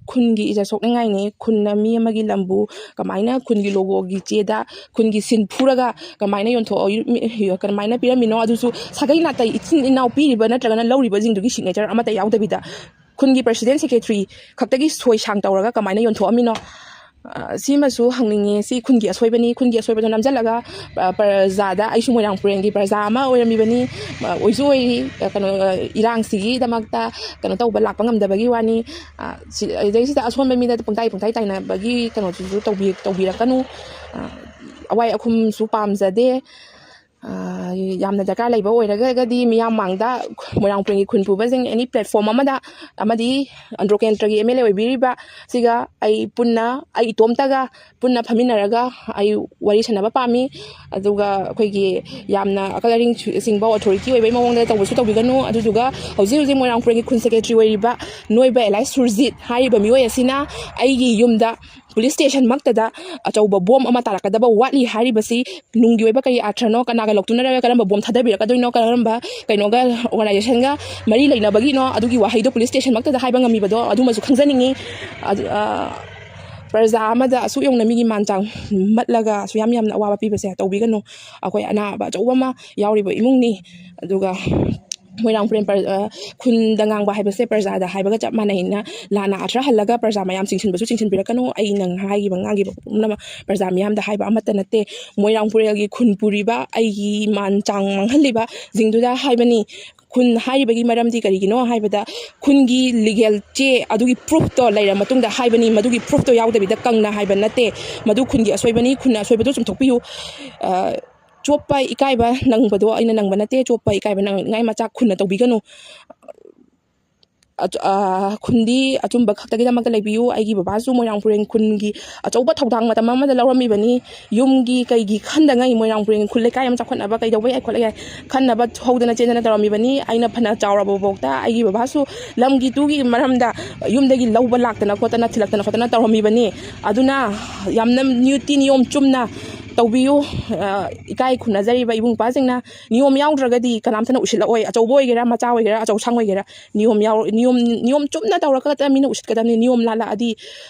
ꯈꯨꯟꯒꯤ ꯏꯖꯠ ꯁꯣꯛꯅꯤꯡꯉꯥꯏꯅꯤ꯫ ꯈꯨꯟꯅ ꯃꯤ ꯑꯃꯒꯤ ꯂꯝꯕꯨ ꯀꯃꯥꯏꯅ ꯈꯨꯟꯒꯤ ꯂꯣꯒꯣꯒꯤ ꯆꯦꯗ ꯈꯨꯟꯒꯤ ꯁꯤꯟ ꯐꯨꯔꯒ ꯀꯃꯥꯏꯅ ꯌꯣꯟꯊꯣꯛꯑ-, ꯃꯤ-, ꯀꯃꯥꯏꯅ ꯄꯤꯔꯝꯃꯤꯅꯣ? ꯑꯗꯨꯁꯨ ꯁꯥꯒꯩ ꯅꯥꯇꯩ ꯏꯆꯤꯟ ꯏꯅꯥꯎ ꯄꯤꯔꯤꯕ ꯅꯠꯇ꯭ꯔꯒꯅ ꯂꯧꯔꯤꯕꯁꯤꯡꯗꯨꯒꯤ ꯁꯤꯒꯅꯦꯆꯔ ꯑꯃꯠꯇ ꯌꯥꯎꯗꯕꯤꯗ ꯈꯨꯟꯒꯤ ꯄ꯭ꯔꯁꯤꯗꯦꯟ, ꯁꯦꯀ꯭ꯔꯦꯇꯔꯤ ꯈꯛꯇꯒꯤ ꯁꯣꯏ ꯁꯥꯡ ꯇꯧꯔꯒ ꯀꯃꯥꯏꯅ ꯌꯣꯟꯊꯣꯛꯑꯝꯃꯤꯅꯣ? ꯁꯤꯃꯁꯨ ꯍꯪꯅꯤꯡꯉꯦ꯫ ꯁꯤ ꯈꯨꯟꯒꯤ ꯑꯁꯣꯏꯕꯅꯤ, ꯈꯨꯟꯒꯤ ꯑꯁꯣꯏꯕꯗꯣ ꯅꯝꯁꯤꯜꯂꯒ ꯄ꯭ꯔꯖꯥꯗ, ꯑꯩꯁꯨ ꯃꯣꯏꯔꯥꯡ ꯄꯨꯔꯦꯟꯒꯤ ꯄ꯭ꯔꯖꯥ ꯑꯃ ꯑꯣꯏꯔꯝꯃꯤꯕꯅꯤ, ꯑꯣꯏꯁꯨ ꯑꯣꯏꯔꯤ꯫ ꯀꯩꯅꯣ, ꯏꯔꯥꯡꯁꯤꯒꯤꯗꯃꯛꯇ ꯀꯩꯅꯣ ꯇꯧꯕ ꯂꯥꯛꯄ ꯉꯝꯗꯕꯒꯤ ꯋꯥꯅꯤ꯫ ꯁꯤꯗꯩꯁꯤꯗ ꯑꯁꯣꯟꯕ ꯃꯤꯗ ꯄꯨꯡꯇꯥꯏ ꯄꯨꯡꯇꯥꯏ ꯇꯥꯏꯅꯕꯒꯤ ꯀꯩꯅꯣꯗꯨꯁꯨ ꯇꯧꯕꯤꯔꯛꯀꯅꯨ꯫ ꯑꯋꯥꯏ ꯑꯈꯨꯝꯁꯨ ꯄꯥꯝꯖꯗꯦ꯫ ꯌꯥꯝꯅ ꯗꯔꯀꯥꯔ ꯂꯩꯕ ꯑꯣꯏꯔꯒꯗꯤ ꯃꯤꯌꯥꯝ ꯃꯥꯡꯗ ꯃꯣꯏꯔꯥꯡ ꯄꯨꯔꯦꯟꯒꯤ ꯈꯨꯟ ꯄꯨꯕꯁꯤꯡ ꯑꯦꯅꯤ ꯄ꯭ꯂꯦꯠꯐꯣꯝ ꯑꯃꯗ, ꯑꯃꯗꯤ ꯑꯟꯗ꯭ꯔꯣ ꯀꯦꯟꯗ꯭ꯔꯒꯤ ꯑꯦꯝ ꯑꯦꯜ ꯑꯦ ꯑꯣꯏꯕꯤꯔꯤꯕ ꯁꯤꯒ ꯑꯩ ꯄꯨꯟꯅ, ꯑꯩ ꯏꯇꯣꯝꯇꯒ ꯄꯨꯟꯅ ꯐꯝꯃꯤꯟꯅꯔꯒ ꯑꯩ ꯋꯥꯔꯤ ꯁꯥꯟꯅꯕ ꯄꯥꯝꯃꯤ꯫ ꯑꯗꯨꯒ ꯑꯩꯈꯣꯏꯒꯤ ꯌꯥꯝꯅ ꯑꯀꯜ ꯑꯔꯤꯡ ꯆꯤꯡꯕ ꯑꯣꯊꯣꯔꯤꯇꯤ ꯑꯣꯏꯕꯒꯤ ꯃꯑꯣꯡꯗ ꯇꯧꯕꯁꯨ ꯇꯧꯕꯤꯒꯅꯨ꯫ ꯑꯗꯨꯗꯨꯒ ꯍꯧꯖꯤꯛ ꯍꯧꯖꯤꯛ ꯃꯣꯏꯔꯥꯡ ꯄꯨꯔꯦꯟꯒꯤ ꯈꯨꯟ ꯁꯦꯀ꯭ꯔꯦꯇꯔꯤ ꯑꯣꯏꯔꯤꯕ ꯅꯣꯏꯕ ꯑꯦꯂꯥꯏꯁ ꯁꯨꯔꯖꯤꯠ ꯍꯥꯏꯔꯤꯕ ꯃꯤꯑꯣꯏ ꯑꯁꯤꯅ ꯑꯩꯒꯤ ꯌꯨꯝꯗ ꯄꯨꯂꯤꯁ ꯁ꯭ꯇꯦꯁꯟꯃꯛꯇꯗ ꯑꯆꯧꯕ ꯕꯣꯝ ꯑꯃ ꯇꯥꯔꯛꯀꯗꯕ ꯋꯥꯠꯂꯤ ꯍꯥꯏꯔꯤꯕꯁꯤ ꯅꯨꯡꯒꯤ ꯑꯣꯏꯕ ꯀꯔꯤ ꯑꯥꯔꯊꯅꯣ, ꯀꯅꯥꯒ ꯂꯧꯇꯨꯅꯔꯒ ꯀꯔꯝꯕ ꯕꯣꯝ ꯊꯥꯗꯕꯤꯔꯛꯀꯗꯣꯏꯅꯣ, ꯀꯔꯝꯕ ꯀꯩꯅꯣꯒ, ꯑꯣꯔꯒꯅꯥꯏꯖꯦꯁꯟꯒ ꯃꯔꯤ ꯂꯩꯅꯕꯒꯤꯅꯣ, ꯑꯗꯨꯒꯤ ꯋꯥꯍꯩꯗꯣ ꯄꯨꯂꯤꯁ ꯁ꯭ꯇꯦꯁꯟꯃꯛꯇꯗ ꯍꯥꯏꯕ ꯉꯝꯃꯤꯕꯗꯣ ꯑꯗꯨꯃꯁꯨ ꯈꯪꯖꯅꯤꯡꯉꯤ꯫ ꯑꯗꯨ, ꯑ, ꯄ꯭ꯔꯖꯥ ꯑꯃꯗ ꯑꯁꯨꯛ ꯌꯧꯅ ꯃꯤꯒꯤ ꯃꯥꯟ ꯆꯥꯡ ꯃꯠꯂꯒ ꯑꯁꯨꯛ ꯌꯥꯝ ꯌꯥꯝꯅ ꯑꯋꯥꯕ ꯄꯤꯕꯁꯦ ꯇꯧꯕꯤꯒꯅꯨ꯫ ꯑꯩꯈꯣꯏ ꯑꯅꯥꯕ ꯑꯆꯧꯕ ꯑꯃ ꯌꯥꯎꯔꯤꯕ ꯏꯃꯨꯡꯅꯤ꯫ ꯑꯗꯨꯒ ꯃꯣꯏꯔꯥꯡ ꯄꯨꯔꯦꯟ ꯄ꯭ꯔ-, ꯑ, ꯈꯨꯟꯗ ꯉꯥꯡꯕ ꯍꯥꯏꯕꯁꯦ ꯄ꯭ꯔꯖꯥꯗ ꯍꯥꯏꯕꯒ ꯆꯞ ꯃꯥꯟꯅꯩꯅ ꯂꯥꯟꯅ ꯑꯥꯊ꯭ꯔ ꯍꯜꯂꯒ ꯄ꯭ꯔꯖꯥ ꯃꯌꯥꯝ ꯆꯤꯡꯁꯤꯟꯕꯁꯨ ꯆꯤꯡꯁꯤꯟꯕꯤꯔꯛꯀꯅꯨ꯫ ꯑꯩꯅ ꯍꯥꯏꯈꯤꯕ ꯉꯥꯡꯈꯤꯕ ꯄꯨꯝꯅꯃꯛ ꯄ꯭ꯔꯖꯥ ꯃꯤꯌꯥꯝꯗ ꯍꯥꯏꯕ ꯑꯃꯠꯇ ꯅꯠꯇꯦ꯫ ꯃꯣꯏꯔꯥꯡ ꯄꯨꯔꯦꯜꯒꯤ ꯈꯨꯟ ꯄꯨꯔꯤꯕ ꯑꯩꯒꯤ ꯃꯥꯟ ꯆꯥꯡ ꯃꯥꯡꯍꯜꯂꯤꯕꯁꯤꯡꯗꯨꯗ ꯍꯥꯏꯕꯅꯤ꯫ ꯈꯨꯟ ꯍꯥꯏꯔꯤꯕꯒꯤ ꯃꯔꯝꯗꯤ ꯀꯔꯤꯒꯤꯅꯣ ꯍꯥꯏꯕꯗ, ꯈꯨꯟꯒꯤ ꯂꯤꯒꯦꯜ ꯆꯦ ꯑꯗꯨꯒꯤ ꯄ꯭ꯔꯨꯐꯇꯣ ꯂꯩꯔ ꯃꯇꯨꯡꯗ ꯍꯥꯏꯕꯅꯤ꯫ ꯃꯗꯨꯒꯤ ꯄ꯭ꯔꯨꯐꯇꯣ ꯌꯥꯎꯗꯕꯤꯗ ꯀꯪꯅ ꯍꯥꯏꯕ ꯅꯠꯇꯦ꯫ ꯃꯗꯨ ꯈꯨꯟꯒꯤ ꯑꯁꯣꯏꯕꯅꯤ, ꯈꯨꯟꯅ ꯑꯁꯣꯏꯕꯗꯨ ꯆꯨꯝꯊꯣꯛꯄꯤꯌꯨ꯫ ꯑ, ꯆꯣꯞꯄ ꯏꯀꯥꯏꯕ ꯅꯪꯕꯗꯣ ꯑꯩꯅ ꯅꯪꯕ ꯅꯠꯇꯦ꯫ ꯆꯣꯞꯄ ꯏꯀꯥꯏꯕ ꯅꯪꯅꯤꯡꯉꯥꯏ ꯃꯆꯥꯛ ꯈꯨꯟꯅ ꯇꯧꯕꯤꯒꯅꯨ꯫ ꯑꯆ-, ꯑ, ꯈꯨꯟꯗꯤ ꯑꯆꯨꯝꯕ ꯈꯛꯇꯒꯤꯗꯃꯛꯇ ꯂꯩꯕꯤꯌꯨ꯫ ꯑꯩꯒꯤ ꯕꯕꯥꯁꯨ ꯃꯣꯏꯔꯥꯡ ꯄꯨꯔꯦꯟ ꯈꯨꯟꯒꯤ ꯑꯆꯧꯕ ꯊꯧꯗꯥꯡ ꯃꯇꯝ ꯑꯃꯗ ꯂꯧꯔꯝꯃꯤꯕꯅꯤ꯫ ꯌꯨꯝꯒꯤ ꯀꯩꯒꯤ ꯈꯟꯗꯉꯩ ꯃꯣꯏꯔꯥꯡ ꯄꯨꯔꯦꯟ ꯈꯨꯜ ꯂꯩꯀꯥꯏ ꯑꯃ ꯆꯥꯎꯈꯠꯅꯕ ꯀꯩꯗꯧꯕ ꯌꯥꯏ ꯈꯣꯠꯄ ꯌꯥꯏ ꯈꯟꯅꯕ ꯍꯧꯗꯅ ꯆꯦꯟꯗꯅ ꯇꯧꯔꯝꯃꯤꯕꯅꯤ꯫ ꯑꯩꯅ ꯐꯅ ꯆꯥꯎꯔꯕꯐꯥꯎꯗ ꯑꯩꯒꯤ ꯕꯕꯥꯁꯨ ꯂꯝꯒꯤ ꯇꯨꯒꯤ ꯃꯔꯝꯗ ꯌꯨꯝꯗꯒꯤ ꯂꯧꯕ ꯂꯥꯛꯇꯅ ꯈꯣꯠꯇꯅ, ꯊꯤꯜꯂꯛꯇꯅ ꯈꯣꯠꯇꯅ ꯇꯧꯔꯝꯃꯤꯕꯅꯤ꯫ ꯑꯗꯨꯅ ꯌꯥꯝꯅ ꯅꯤꯇꯤ ꯅꯤꯌꯣꯝ ꯆꯨꯝꯅ ꯇꯧꯕꯤꯌꯨ꯫ ꯑ, ꯏꯀꯥꯏ ꯈꯨꯝꯅꯖꯔꯤꯕ ꯏꯕꯨꯡ ꯏꯄ꯭ꯋꯥꯁꯤꯡꯅ, ꯅꯤꯌꯣꯝ ꯌꯥꯎꯗ꯭ꯔꯒꯗꯤ ꯀꯅꯥꯝꯇꯅ ꯎꯁꯤꯠꯂꯛꯑꯣꯏ꯫ ꯑꯆꯧꯕ ꯑꯣꯏꯒꯦꯔꯥ, ꯃꯆꯥ ꯑꯣꯏꯒꯦꯔꯥ, ꯑꯆꯧꯁꯥꯡ ꯑꯣꯏꯒꯦꯔꯥ, ꯅꯤꯌꯣꯝ ꯌꯥꯎ-, ꯅꯤꯌꯣꯝ, ꯅꯤꯌꯣꯝ ꯆꯨꯝꯅ ꯇꯧꯔꯒ ꯈꯛꯇ ꯃꯤꯅ ꯎꯁꯤꯠꯀꯗꯕꯅꯤ꯫ ꯅꯤꯌꯣꯝ ꯂꯥꯜꯂꯛꯑꯗꯤ,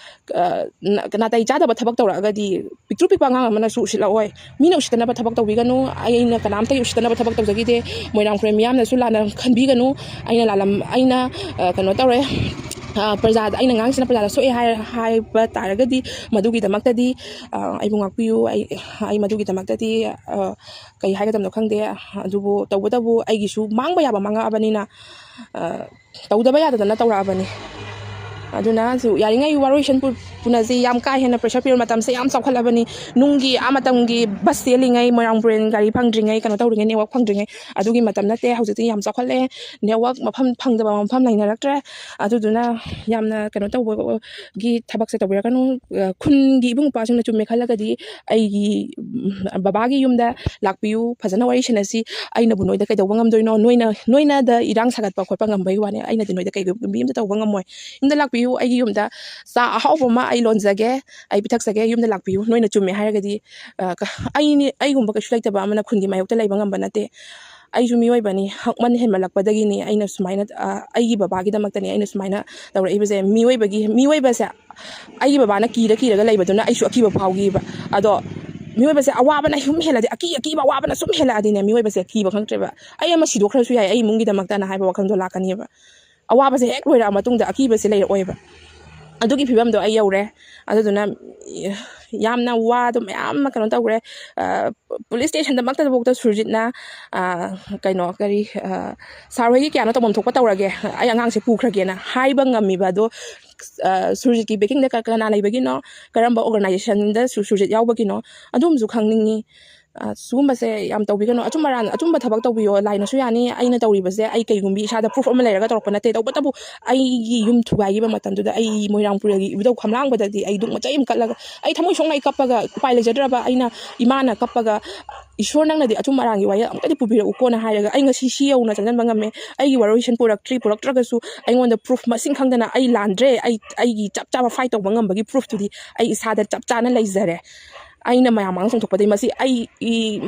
ꯑ, ꯅ-, ꯅꯥꯇꯩ ꯆꯥꯗꯕ ꯊꯕꯛ ꯇꯧꯔꯛꯑꯒꯗꯤ ꯄꯤꯛꯇ꯭ꯔꯨ ꯄꯤꯛꯄ ꯑꯉꯥꯡ ꯑꯃꯅꯁꯨ ꯎꯁꯤꯠꯂꯛꯑꯣꯏ꯫ ꯃꯤꯅ ꯎꯁꯤꯠꯇꯅꯕ ꯊꯕꯛ ꯇꯧꯕꯤꯒꯅꯨ꯫ ꯑꯩꯅ ꯀꯅꯥꯝꯇꯒꯤ ꯎꯁꯤꯠꯇꯅꯕ ꯊꯕꯛ ꯇꯧꯖꯈꯤꯗꯦ꯫ ꯃꯣꯏꯔꯥꯡ ꯄꯨꯔꯦꯟ ꯃꯤꯌꯥꯝꯅꯁꯨ ꯂꯥꯟꯅ ꯈꯟꯕꯤꯒꯅꯨ꯫ ꯑꯩꯅ ꯂꯥꯜꯂꯝ-, ꯑꯩꯅ, ꯑ, ꯀꯩꯅꯣ ꯇꯧꯔꯦ꯫ ꯑ, ꯄ꯭ꯔꯖꯥꯗ, ꯑꯩꯅ ꯉꯥꯡꯁꯤꯅ ꯄ꯭ꯔꯖꯥꯗ ꯁꯣꯛꯑꯦ ꯍꯥꯏ-, ꯍꯥꯏꯕ ꯇꯥꯔꯒꯗꯤ, ꯃꯗꯨꯒꯤꯗꯃꯛꯇꯗꯤ, ꯑ, ꯑꯩꯕꯨ ꯉꯥꯛꯄꯤꯌꯨ꯫ ꯑꯩ, ꯑꯩ ꯃꯗꯨꯒꯤꯗꯃꯛꯇꯗꯤ, ꯑ, ꯀꯩ ꯍꯥꯏꯒꯗꯕꯅꯣ ꯈꯪꯗꯦ꯫ ꯑꯗꯨꯕꯨ ꯇꯧꯕꯇꯕꯨ ꯑꯩꯒꯤꯁꯨ ꯃꯥꯡꯕ ꯌꯥꯕ ꯃꯥꯡꯉꯛꯑꯕꯅꯤꯅ, ꯑ, ꯇꯧꯗꯕ ꯌꯥꯗꯗꯅ ꯇꯧꯔꯛꯑꯕꯅꯤ꯫ ꯑꯗꯨꯅ ꯁꯨ ꯌꯥꯔꯤꯉꯩ ꯋꯥꯔꯣꯏꯁꯤꯟ ꯄꯨ-, ꯄꯨꯅꯁꯤ꯫ ꯌꯥꯝ ꯀꯥ ꯍꯦꯟꯅ pressure ꯄꯤꯕ ꯃꯇꯝꯁꯦ ꯌꯥꯝ ꯆꯥꯎꯈꯠꯂꯕꯅꯤ꯫ ꯅꯨꯡꯒꯤ ꯑꯥ ꯃꯇꯝꯒꯤ bus ꯆꯦꯜꯂꯤꯉꯩ, ꯃꯣꯏꯔꯥꯡ ꯄꯨꯔꯦꯟ ꯒꯥꯔꯤ ꯐꯪꯗ꯭ꯔꯤꯉꯩ, ꯀꯩꯅꯣ ꯇꯧꯔꯤꯉꯩ, network ꯐꯪꯗ꯭ꯔꯤꯉꯩ, ꯑꯗꯨꯒꯤ ꯃꯇꯝ ꯅꯠꯇꯦ꯫ ꯍꯧꯖꯤꯛꯇꯤ ꯌꯥꯝ ꯆꯥꯎꯈꯠꯂꯦ꯫ Network ꯃꯐꯝ ꯐꯪꯗꯕ ꯃꯐꯝ ꯂꯩꯅꯔꯛꯇ꯭ꯔꯦ꯫ ꯑꯗꯨꯗꯨꯅ ꯌꯥꯝꯅ ꯀꯩꯅꯣ ꯇꯧꯕꯒꯤ ꯊꯕꯛꯁꯦ ꯇꯧꯕꯤꯔꯛꯀꯅꯨ꯫ ꯑ, ꯈꯨꯟꯒꯤ ꯏꯕꯨꯡ ꯏꯄ꯭ꯋꯥꯁꯤꯡꯅ ꯆꯨꯝꯃꯦ ꯈꯜꯂꯒꯗꯤ ꯑꯩꯒꯤ, ꯎꯝ, ꯕꯕꯥꯒꯤ ꯌꯨꯝꯗ ꯂꯥꯛꯄꯤꯌꯨ, ꯐꯖꯅ ꯋꯥꯔꯤ ꯁꯥꯟꯅꯁꯤ꯫ ꯑꯩꯅꯕꯨ ꯅꯣꯏꯗ ꯀꯩꯗꯧꯕ ꯉꯝꯗꯣꯏꯅꯣ? ꯅꯣꯏꯅ, ꯅꯣꯏꯅꯗ ꯏꯔꯥꯡ ꯁꯥꯒꯠꯄ ꯈꯣꯠꯄ ꯉꯝꯕꯒꯤ ꯋꯥꯅꯤ, ꯑꯩꯅꯗꯤ ꯅꯣꯏꯗ ꯀꯩꯒꯨꯝꯕꯤ ꯑꯝꯇ ꯇꯧꯕ ꯉꯝꯃꯣꯏ꯫ ꯌꯨꯝꯗ ꯂꯥꯛꯄꯤꯌꯨ, ꯑꯩꯒꯤ ꯌꯨꯝꯗ ꯆꯥ ꯑꯍꯥꯎꯕ ꯑꯃ ꯑꯩ ꯂꯣꯟꯖꯒꯦ, ꯑꯩ ꯄꯤꯊꯛꯆꯒꯦ, ꯌꯨꯝꯗ ꯂꯥꯛꯄꯤꯌꯨ, ꯅꯣꯏꯅ ꯆꯨꯝꯃꯦ ꯍꯥꯏꯔꯒꯗꯤ꯫ ꯑ, ꯀ-, ꯑꯩꯅꯤ, ꯑꯩꯒꯨꯝꯕ ꯀꯩꯁꯨ ꯂꯩꯇꯕ ꯑꯃꯅ ꯈꯨꯟꯒꯤ ꯃꯥꯌꯣꯛꯇ ꯂꯩꯕ ꯉꯝꯕ ꯅꯠꯇꯦ꯫ ꯑꯩꯁꯨ ꯃꯤꯑꯣꯏꯕꯅꯤ, ꯍꯛꯃꯟ ꯍꯦꯟꯃꯜꯂꯛꯄꯗꯒꯤꯅꯤ ꯑꯩꯅ ꯁꯨꯃꯥꯏꯅ, ꯑ, ꯑꯩꯒꯤ ꯕꯕꯥꯒꯤꯗꯃꯛꯇꯅꯤ ꯑꯩꯅ ꯁꯨꯃꯥꯏꯅ ꯇꯧꯔꯛꯏꯕꯁꯦ꯫ ꯃꯤꯑꯣꯏꯕꯒꯤ, ꯃꯤꯑꯣꯏꯕꯁꯦ, ꯑꯩꯒꯤ ꯕꯕꯥꯅ ꯀꯤꯔ ꯀꯤꯔꯒ ꯂꯩꯕꯗꯨꯅ ꯑꯩꯁꯨ ꯑꯀꯤꯕ ꯐꯥꯎꯈꯤꯕ꯫ ꯑꯗꯣ ꯃꯤꯑꯣꯏꯕꯁꯦ ꯑꯋꯥꯕꯅ ꯁꯨꯝ ꯍꯦꯜꯂꯗꯤ, ꯑꯀꯤ ꯑꯀꯤꯕ ꯑꯋꯥꯕꯅ ꯁꯨꯝ ꯍꯦꯜꯂꯛꯑꯗꯤꯅꯦ, ꯃꯤꯑꯣꯏꯕꯁꯦ ꯀꯤꯕ ꯈꯪꯗ꯭ꯔꯦꯕ꯫ ꯑꯩ ꯑꯃ ꯁꯤꯗꯣꯛꯈ꯭ꯔꯁꯨ ꯌꯥꯏ ꯑꯩ ꯏꯃꯨꯡꯒꯤꯗꯃꯛꯇꯅ ꯍꯥꯏꯕ ꯋꯥꯈꯜꯗꯣ ꯂꯥꯛꯀꯅꯦꯕ꯫ ꯑꯋꯥꯕꯁꯦ ꯍꯦꯛ ꯂꯣꯏꯔꯛꯑ ꯃꯇꯨꯡꯗ ꯑꯀꯤꯕꯁꯦ ꯂꯩꯔꯛꯑꯣꯏꯕ꯫ ꯑꯗꯨꯒꯤ ꯐꯤꯕꯝꯗꯣ ꯑꯩ ꯌꯧꯔꯦ꯫ ꯑꯗꯨꯗꯨꯅ ꯌꯥꯝꯅ ꯋꯥꯗꯣ ꯃꯌꯥꯝ ꯑꯃ ꯀꯩꯅꯣ ꯇꯧꯈ꯭ꯔꯦ꯫ ꯑ, police stationꯗꯃꯛꯇꯗꯐꯥꯎꯗ ꯁꯨꯔꯖꯤꯠꯅ, ꯑ, ꯀꯩꯅꯣ, ꯀꯔꯤ, ꯑ, "ꯁꯥꯔ ꯍꯣꯏꯒꯤ ꯀꯌꯥꯅꯣ ꯇꯧꯐꯝ ꯊꯣꯛꯄ ꯇꯧꯔꯒꯦ, ꯑꯩ ꯑꯉꯥꯡꯁꯦ ꯄꯨꯈ꯭ꯔꯒꯦꯅ" ꯍꯥꯏꯕ ꯉꯝꯃꯤꯕ ꯑꯗꯣ, ꯑ, ꯁꯨꯔꯖꯤꯠꯀꯤ backingꯗ ꯀ-, ꯀꯅꯥ ꯂꯩꯕꯒꯤꯅꯣ, ꯀꯔꯝꯕ organizationꯗ ꯁꯨ-, ꯁꯨꯔꯖꯤꯠ ꯌꯥꯎꯕꯒꯤꯅꯣ, ꯑꯗꯨꯝꯁꯨ ꯈꯪꯅꯤꯡꯉꯤ꯫ ꯑ, ꯁꯤꯒꯨꯝꯕꯁꯦ ꯌꯥꯝ ꯇꯧꯕꯤꯒꯅꯨ꯫ ꯑꯆꯨꯝ ꯑꯔꯥꯟ, ꯑꯆꯨꯝꯕ ꯊꯕꯛ ꯇꯧꯕꯤꯌꯣ, ꯂꯥꯏꯅꯁꯨ ꯌꯥꯅꯤ꯫ ꯑꯩꯅ ꯇꯧꯔꯤꯕꯁꯦ ꯑꯩ ꯀꯩꯒꯨꯝꯕꯤ ꯏꯁꯥꯗ proof ꯑꯃ ꯂꯩꯔꯒ ꯇꯧꯔꯛꯄ ꯅꯠꯇꯦ꯫ ꯇꯧꯕꯇꯕꯨ ꯑꯩꯒꯤ ꯌꯨꯝ ꯊꯨꯒꯥꯏꯈꯤꯕ ꯃꯇꯝꯗꯨꯗ ꯑꯩ ꯃꯣꯏꯔꯥꯡ ꯄꯨꯔꯦꯜꯒꯤ ꯏꯕꯨꯙꯧ ꯈꯝꯂꯥꯡꯕꯗꯗꯤ ꯑꯩ ꯗꯨꯛ ꯃꯆꯩ ꯑꯃ ꯀꯠꯂꯒ ꯑꯩ ꯊꯃꯣꯏ ꯁꯣꯛꯅ ꯑꯩ ꯀꯞꯄꯒ, ꯎꯄꯥꯏ ꯂꯩꯖꯗ꯭ꯔꯕ ꯑꯩꯅ, ꯏꯃꯥꯅ ꯀꯞꯄꯒ, "ꯏꯁꯣꯔ, ꯅꯪꯅꯗꯤ ꯑꯆꯨꯝ ꯑꯔꯥꯟꯒꯤ ꯋꯥꯌꯦꯜ ꯑꯃꯨꯛꯇꯗꯤ ꯄꯨꯕꯤꯔꯛꯎꯀꯣꯅ" ꯍꯥꯏꯔꯒ ꯑꯩ ꯉꯁꯤ ꯁꯤ ꯌꯧꯅ ꯆꯪꯁꯤꯟꯕ ꯉꯝꯃꯦ꯫ ꯑꯩꯒꯤ ꯋꯥꯔꯣꯏꯁꯤꯟ ꯄꯨꯔꯛꯇ꯭ꯔꯤ, ꯄꯨꯔꯛꯇ꯭ꯔꯒꯁꯨ ꯑꯩꯉꯣꯟꯗ proof ꯃꯁꯤꯡ ꯈꯪꯗꯅ ꯑꯩ ꯂꯥꯟꯗ꯭ꯔꯦ, ꯑꯩ, ꯑꯩꯒꯤ ꯆꯞ ꯆꯥꯕ fight ꯇꯧꯕ ꯉꯝꯕꯒꯤ proofꯇꯨꯗꯤ ꯑꯩ ꯏꯁꯥꯗ ꯆꯞ ꯆꯥꯅ ꯂꯩꯖꯔꯦ꯫ ꯑꯩꯅ ꯃꯌꯥꯝ ꯃꯥꯡ ꯆꯣꯡꯊꯣꯛꯄꯗꯒꯤ ꯃꯁꯤ ꯑꯩ, ꯏ-,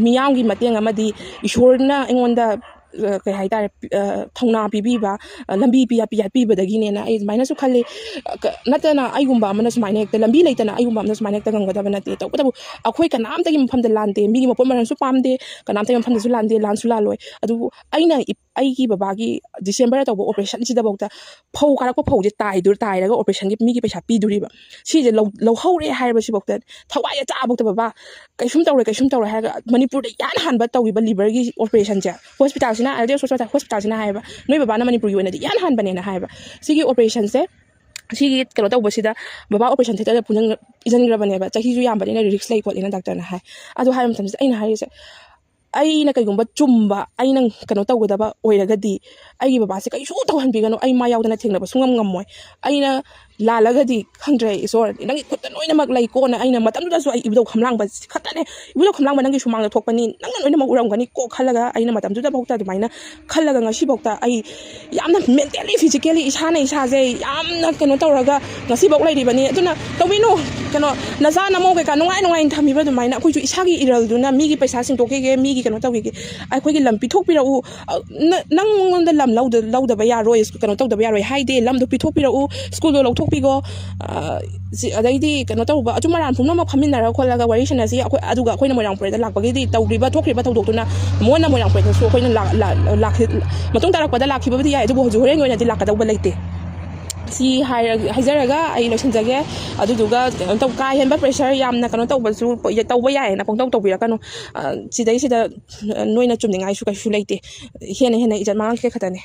ꯃꯤꯌꯥꯝꯒꯤ ꯃꯇꯦꯡ ꯑꯃꯗꯤ ꯏꯁꯣꯔꯅ ꯑꯩꯉꯣꯟꯗ ꯑ, ꯀꯩ ꯍꯥꯏꯇꯥꯔꯦ, ꯄꯤ-, ꯑ, ꯊꯧꯅꯥ ꯄꯤꯕꯤꯕ, ꯑ, ꯂꯝꯕꯤ ꯄꯤ-, ꯄꯤ-, ꯄꯤꯕꯗꯒꯤꯅꯦꯅ ꯑꯩ ꯑꯗꯨꯃꯥꯏꯅꯁꯨ ꯈꯜꯂꯤ꯫ ꯑ, ꯀ-, ꯅꯠꯇꯅ ꯑꯩꯒꯨꯝꯕ ꯑꯃꯅ ꯁꯨꯃꯥꯏꯅ ꯍꯦꯛꯇ, ꯂꯝꯕꯤ ꯂꯩꯇꯅ ꯑꯩꯒꯨꯝꯕ ꯑꯃꯅ ꯁꯨꯃꯥꯏꯅ ꯍꯦꯛꯇ ꯉꯝꯒꯗꯕ ꯅꯠꯇꯦ꯫ ꯇꯧꯕꯇꯕꯨ ꯑꯩꯈꯣꯏ ꯀꯅꯥꯝꯇꯒꯤ ꯃꯐꯝꯗ ꯂꯥꯟꯗꯦ, ꯃꯤꯒꯤ ꯃꯄꯣꯠ ꯃꯔꯜꯁꯨ ꯄꯥꯝꯗꯦ, ꯀꯅꯥꯝꯇꯒꯤ ꯃꯐꯝꯗꯁꯨ ꯂꯥꯟꯗꯦ, ꯂꯥꯟꯁꯨ ꯂꯥꯜꯂꯣꯏ꯫ ꯑꯗꯨꯕꯨ ꯑꯩꯅ ꯏꯞ-, ꯑꯩꯒꯤ ꯕꯕꯥꯒꯤ December ꯇꯧꯕ operation ꯁꯤꯗꯐꯥꯎꯗ ꯐꯧ ꯀꯥꯔꯛꯄ ꯐꯧꯁꯦ ꯇꯥꯏꯗꯨ-, ꯇꯥꯏꯔꯒ operation ꯒꯤ ꯃꯤꯒꯤ ꯄꯩꯁꯥ ꯄꯤꯗꯣꯔꯤꯕ꯫ ꯁꯤꯁꯦ ꯂꯧ-, ꯂꯧꯍꯧꯔꯦ ꯍꯥꯏꯔꯕꯁꯤꯐꯥꯎꯗ ꯊꯋꯥꯏ ꯑꯆꯥꯐꯥꯎꯗ, "ꯕꯕꯥ, ꯀꯩꯁꯨꯝ ꯇꯧꯔꯣꯏ, ꯀꯩꯁꯨꯝ ꯇꯧꯔꯣꯏ" ꯍꯥꯏꯔꯒ ꯃꯅꯤꯄꯨꯔꯗ ꯏꯍꯥꯟ ꯍꯥꯟꯕ ꯇꯧꯈꯤꯕ liver ꯒꯤ operation ꯁꯦ hospital ꯁꯤꯅ, L D S hospital, hospital ꯁꯤꯅ ꯍꯥꯏꯌꯦꯕ, "ꯅꯣꯏ ꯕꯕꯥꯅ ꯃꯅꯤꯄꯨꯔꯒꯤ ꯑꯣꯏꯅꯗꯤ ꯏꯍꯥꯟ ꯍꯥꯟꯕꯅꯦꯅ" ꯍꯥꯏꯌꯦꯕ꯫ ꯁꯤꯒꯤ operation ꯁꯦ, ꯁꯤꯒꯤ ꯀꯩꯅꯣ ꯇꯧꯕꯁꯤꯗ ꯕꯕꯥ operation theatre ꯗ ꯄꯨꯟꯁꯤꯟ-, ꯄꯤꯁꯤꯟꯈ꯭ꯔꯕꯅꯦꯕ꯫ ꯆꯍꯤꯁꯨ ꯌꯥꯝꯕꯅꯤꯅ risk ꯂꯩ ꯈꯣꯠꯂꯤꯅ doctor ꯅ ꯍꯥꯏ꯫ ꯑꯗꯨ ꯍꯥꯏꯕ ꯃꯇꯝꯁꯤꯗ ꯑꯩꯅ ꯍꯥꯏꯔꯤꯁꯦ, ꯑꯩꯅ ꯀꯩꯒꯨꯝꯕ ꯆꯨꯝꯕ, ꯑꯩꯅ ꯀꯩꯅꯣ ꯇꯧꯒꯗꯕ ꯑꯣꯏꯔꯒꯗꯤ, ꯑꯩꯒꯤ ꯕꯕꯥꯁꯦ ꯀꯩꯁꯨ ꯇꯧꯍꯟꯕꯤꯒꯅꯨ, ꯑꯩ ꯃꯥ ꯌꯥꯎꯗꯅ ꯊꯦꯡꯅꯕ ꯁꯨꯡꯉꯝ ꯉꯝꯃꯣꯏ꯫ ꯑꯩꯅ ꯂꯥꯜꯂꯒꯗꯤ ꯈꯪꯗ꯭ꯔꯦ, ꯏꯁꯣꯔ, ꯅꯪꯒꯤ ꯈꯨꯠꯇ ꯂꯣꯏꯅꯃꯛ ꯂꯩꯀꯣꯅ ꯑꯩꯅ ꯃꯇꯝꯗꯨꯗꯁꯨ ꯑꯩ ꯏꯕꯨꯙꯧ ꯈꯝꯂꯥꯡꯕ ꯈꯛꯇꯅꯦ, "ꯏꯕꯨꯙꯧ ꯈꯝꯂꯥꯡꯕ, ꯅꯪꯒꯤ ꯁꯨꯃꯥꯡꯗ ꯊꯣꯛꯄꯅꯤ, ꯅꯪꯅ ꯂꯣꯏꯅꯃꯛ ꯎꯔꯝꯒꯅꯤꯀꯣ" ꯈꯜꯂꯒ ꯑꯩꯅ ꯃꯇꯝꯗꯨꯗꯐꯥꯎꯗ ꯑꯗꯨꯃꯥꯏꯅ ꯈꯜꯂꯒ ꯉꯁꯤꯐꯥꯎꯗ ꯑꯩ ꯌꯥꯝꯅ mentally, physically ꯏꯁꯥꯅ ꯏꯁꯥꯁꯦ ꯌꯥꯝꯅ ꯀꯩꯅꯣ ꯇꯧꯔꯒ ꯉꯁꯤꯐꯥꯎ ꯂꯩꯔꯤꯕꯅꯤ꯫ ꯑꯗꯨꯅ ꯇꯧꯕꯤꯅꯨ, ꯀꯩꯅꯣ, ꯅꯆꯥ ꯅꯃꯧ ꯀꯩꯀꯥ ꯅꯨꯡꯉꯥꯏ ꯅꯨꯡꯉꯥꯏꯅ ꯊꯝꯕꯤꯕ ꯑꯗꯨꯃꯥꯏꯅ ꯑꯩꯈꯣꯏꯁꯨ ꯏꯁꯥꯒꯤ ꯏꯔꯜꯗꯨꯅ ꯃꯤꯒꯤ ꯄꯩꯁꯥ ꯁꯤꯡꯗꯣꯛꯈꯤꯒꯦ, ꯃꯤꯒꯤ ꯀꯩꯅꯣ ꯇꯧꯈꯤꯒꯦ, ꯑꯩꯈꯣꯏꯒꯤ ꯂꯝ ꯄꯤꯊꯣꯛꯄꯤꯔꯛꯎ꯫ ꯑ, ꯅ-, ꯅꯪꯉꯣꯟꯗ ꯂꯝ ꯂꯧꯗ-, ꯂꯧꯗꯕ ꯌꯥꯔꯣꯏ, ꯀꯩꯅꯣ ꯇꯧꯗꯕ ꯌꯥꯔꯣꯏ ꯍꯥꯏꯗꯦ, ꯂꯝꯗꯣ ꯄꯤꯊꯣꯛꯄꯤꯔꯛꯎ, school ꯗꯣ ꯂꯧꯊꯣꯛꯄꯤꯈꯣ, ꯑ, ꯁꯤ-, ꯑꯗꯩꯗꯤ ꯀꯩꯅꯣ ꯇꯧꯕ, ꯑꯆꯨꯝ ꯑꯔꯥꯟ ꯄꯨꯝꯅꯃꯛ ꯐꯝꯃꯤꯟꯅꯔ ꯈꯣꯠꯂꯒ ꯋꯥꯔꯤ ꯁꯥꯟꯅꯁꯤ꯫ ꯑꯩꯈꯣꯏ, ꯑꯗꯨꯒ ꯑꯩꯈꯣꯏꯅ ꯃꯣꯏꯔꯥꯡ ꯄꯨꯔꯦꯟꯗ ꯂꯥꯛꯄꯒꯤꯗꯤ ꯇꯧꯔꯤꯕ ꯊꯣꯛꯈ꯭ꯔꯤꯕ ꯊꯧꯗꯣꯛꯇꯨꯅ ꯃꯣꯏꯅ ꯃꯣꯏꯔꯥꯡ ꯄꯨꯔꯦꯟꯗꯁꯨ ꯑꯩꯈꯣꯏꯅ ꯂꯥꯛ-, ꯂꯥꯛ-, ꯂꯥꯛꯈꯤ-, ꯃꯇꯨꯡ ꯇꯥꯔꯛꯄꯗ ꯂꯥꯛꯈꯤꯕꯕꯨꯗꯤ ꯌꯥꯏ, ꯑꯗꯨꯕꯨ ꯍꯧꯖꯤꯛ ꯍꯣꯔꯦꯟꯒꯤ ꯑꯣꯏꯅꯗꯤ ꯂꯥꯛꯀꯗꯧꯕ ꯂꯩꯇꯦ꯫ ꯁꯤ ꯍꯥꯏꯔ-, ꯍꯥꯏꯖꯔꯒ ꯑꯩ ꯂꯣꯏꯁꯤꯟꯖꯒꯦ꯫ ꯑꯗꯨꯗꯨꯒ ꯀꯩꯅꯣ ꯇꯧ-, ꯀꯥ ꯍꯦꯟꯕ pressure ꯌꯥꯝꯅ ꯀꯩꯅꯣ ꯇꯧꯕꯁꯨ ꯇꯧꯕ ꯌꯥꯏꯌꯦꯅ ꯄꯪꯇꯧ ꯇꯧꯕꯤꯔꯛꯀꯅꯨ꯫ ꯑ, ꯁꯤꯗꯩꯁꯤꯗ ꯅꯣꯏꯅ ꯆꯨꯝꯅꯤꯡꯉꯥꯏꯁꯨ ꯀꯩꯁꯨ ꯂꯩꯇꯦ, ꯍꯦꯟꯅ ꯍꯦꯟꯅ ꯏꯖꯠ ꯃꯥꯡꯉꯛꯀꯦ ꯈꯛꯇꯅꯦ꯫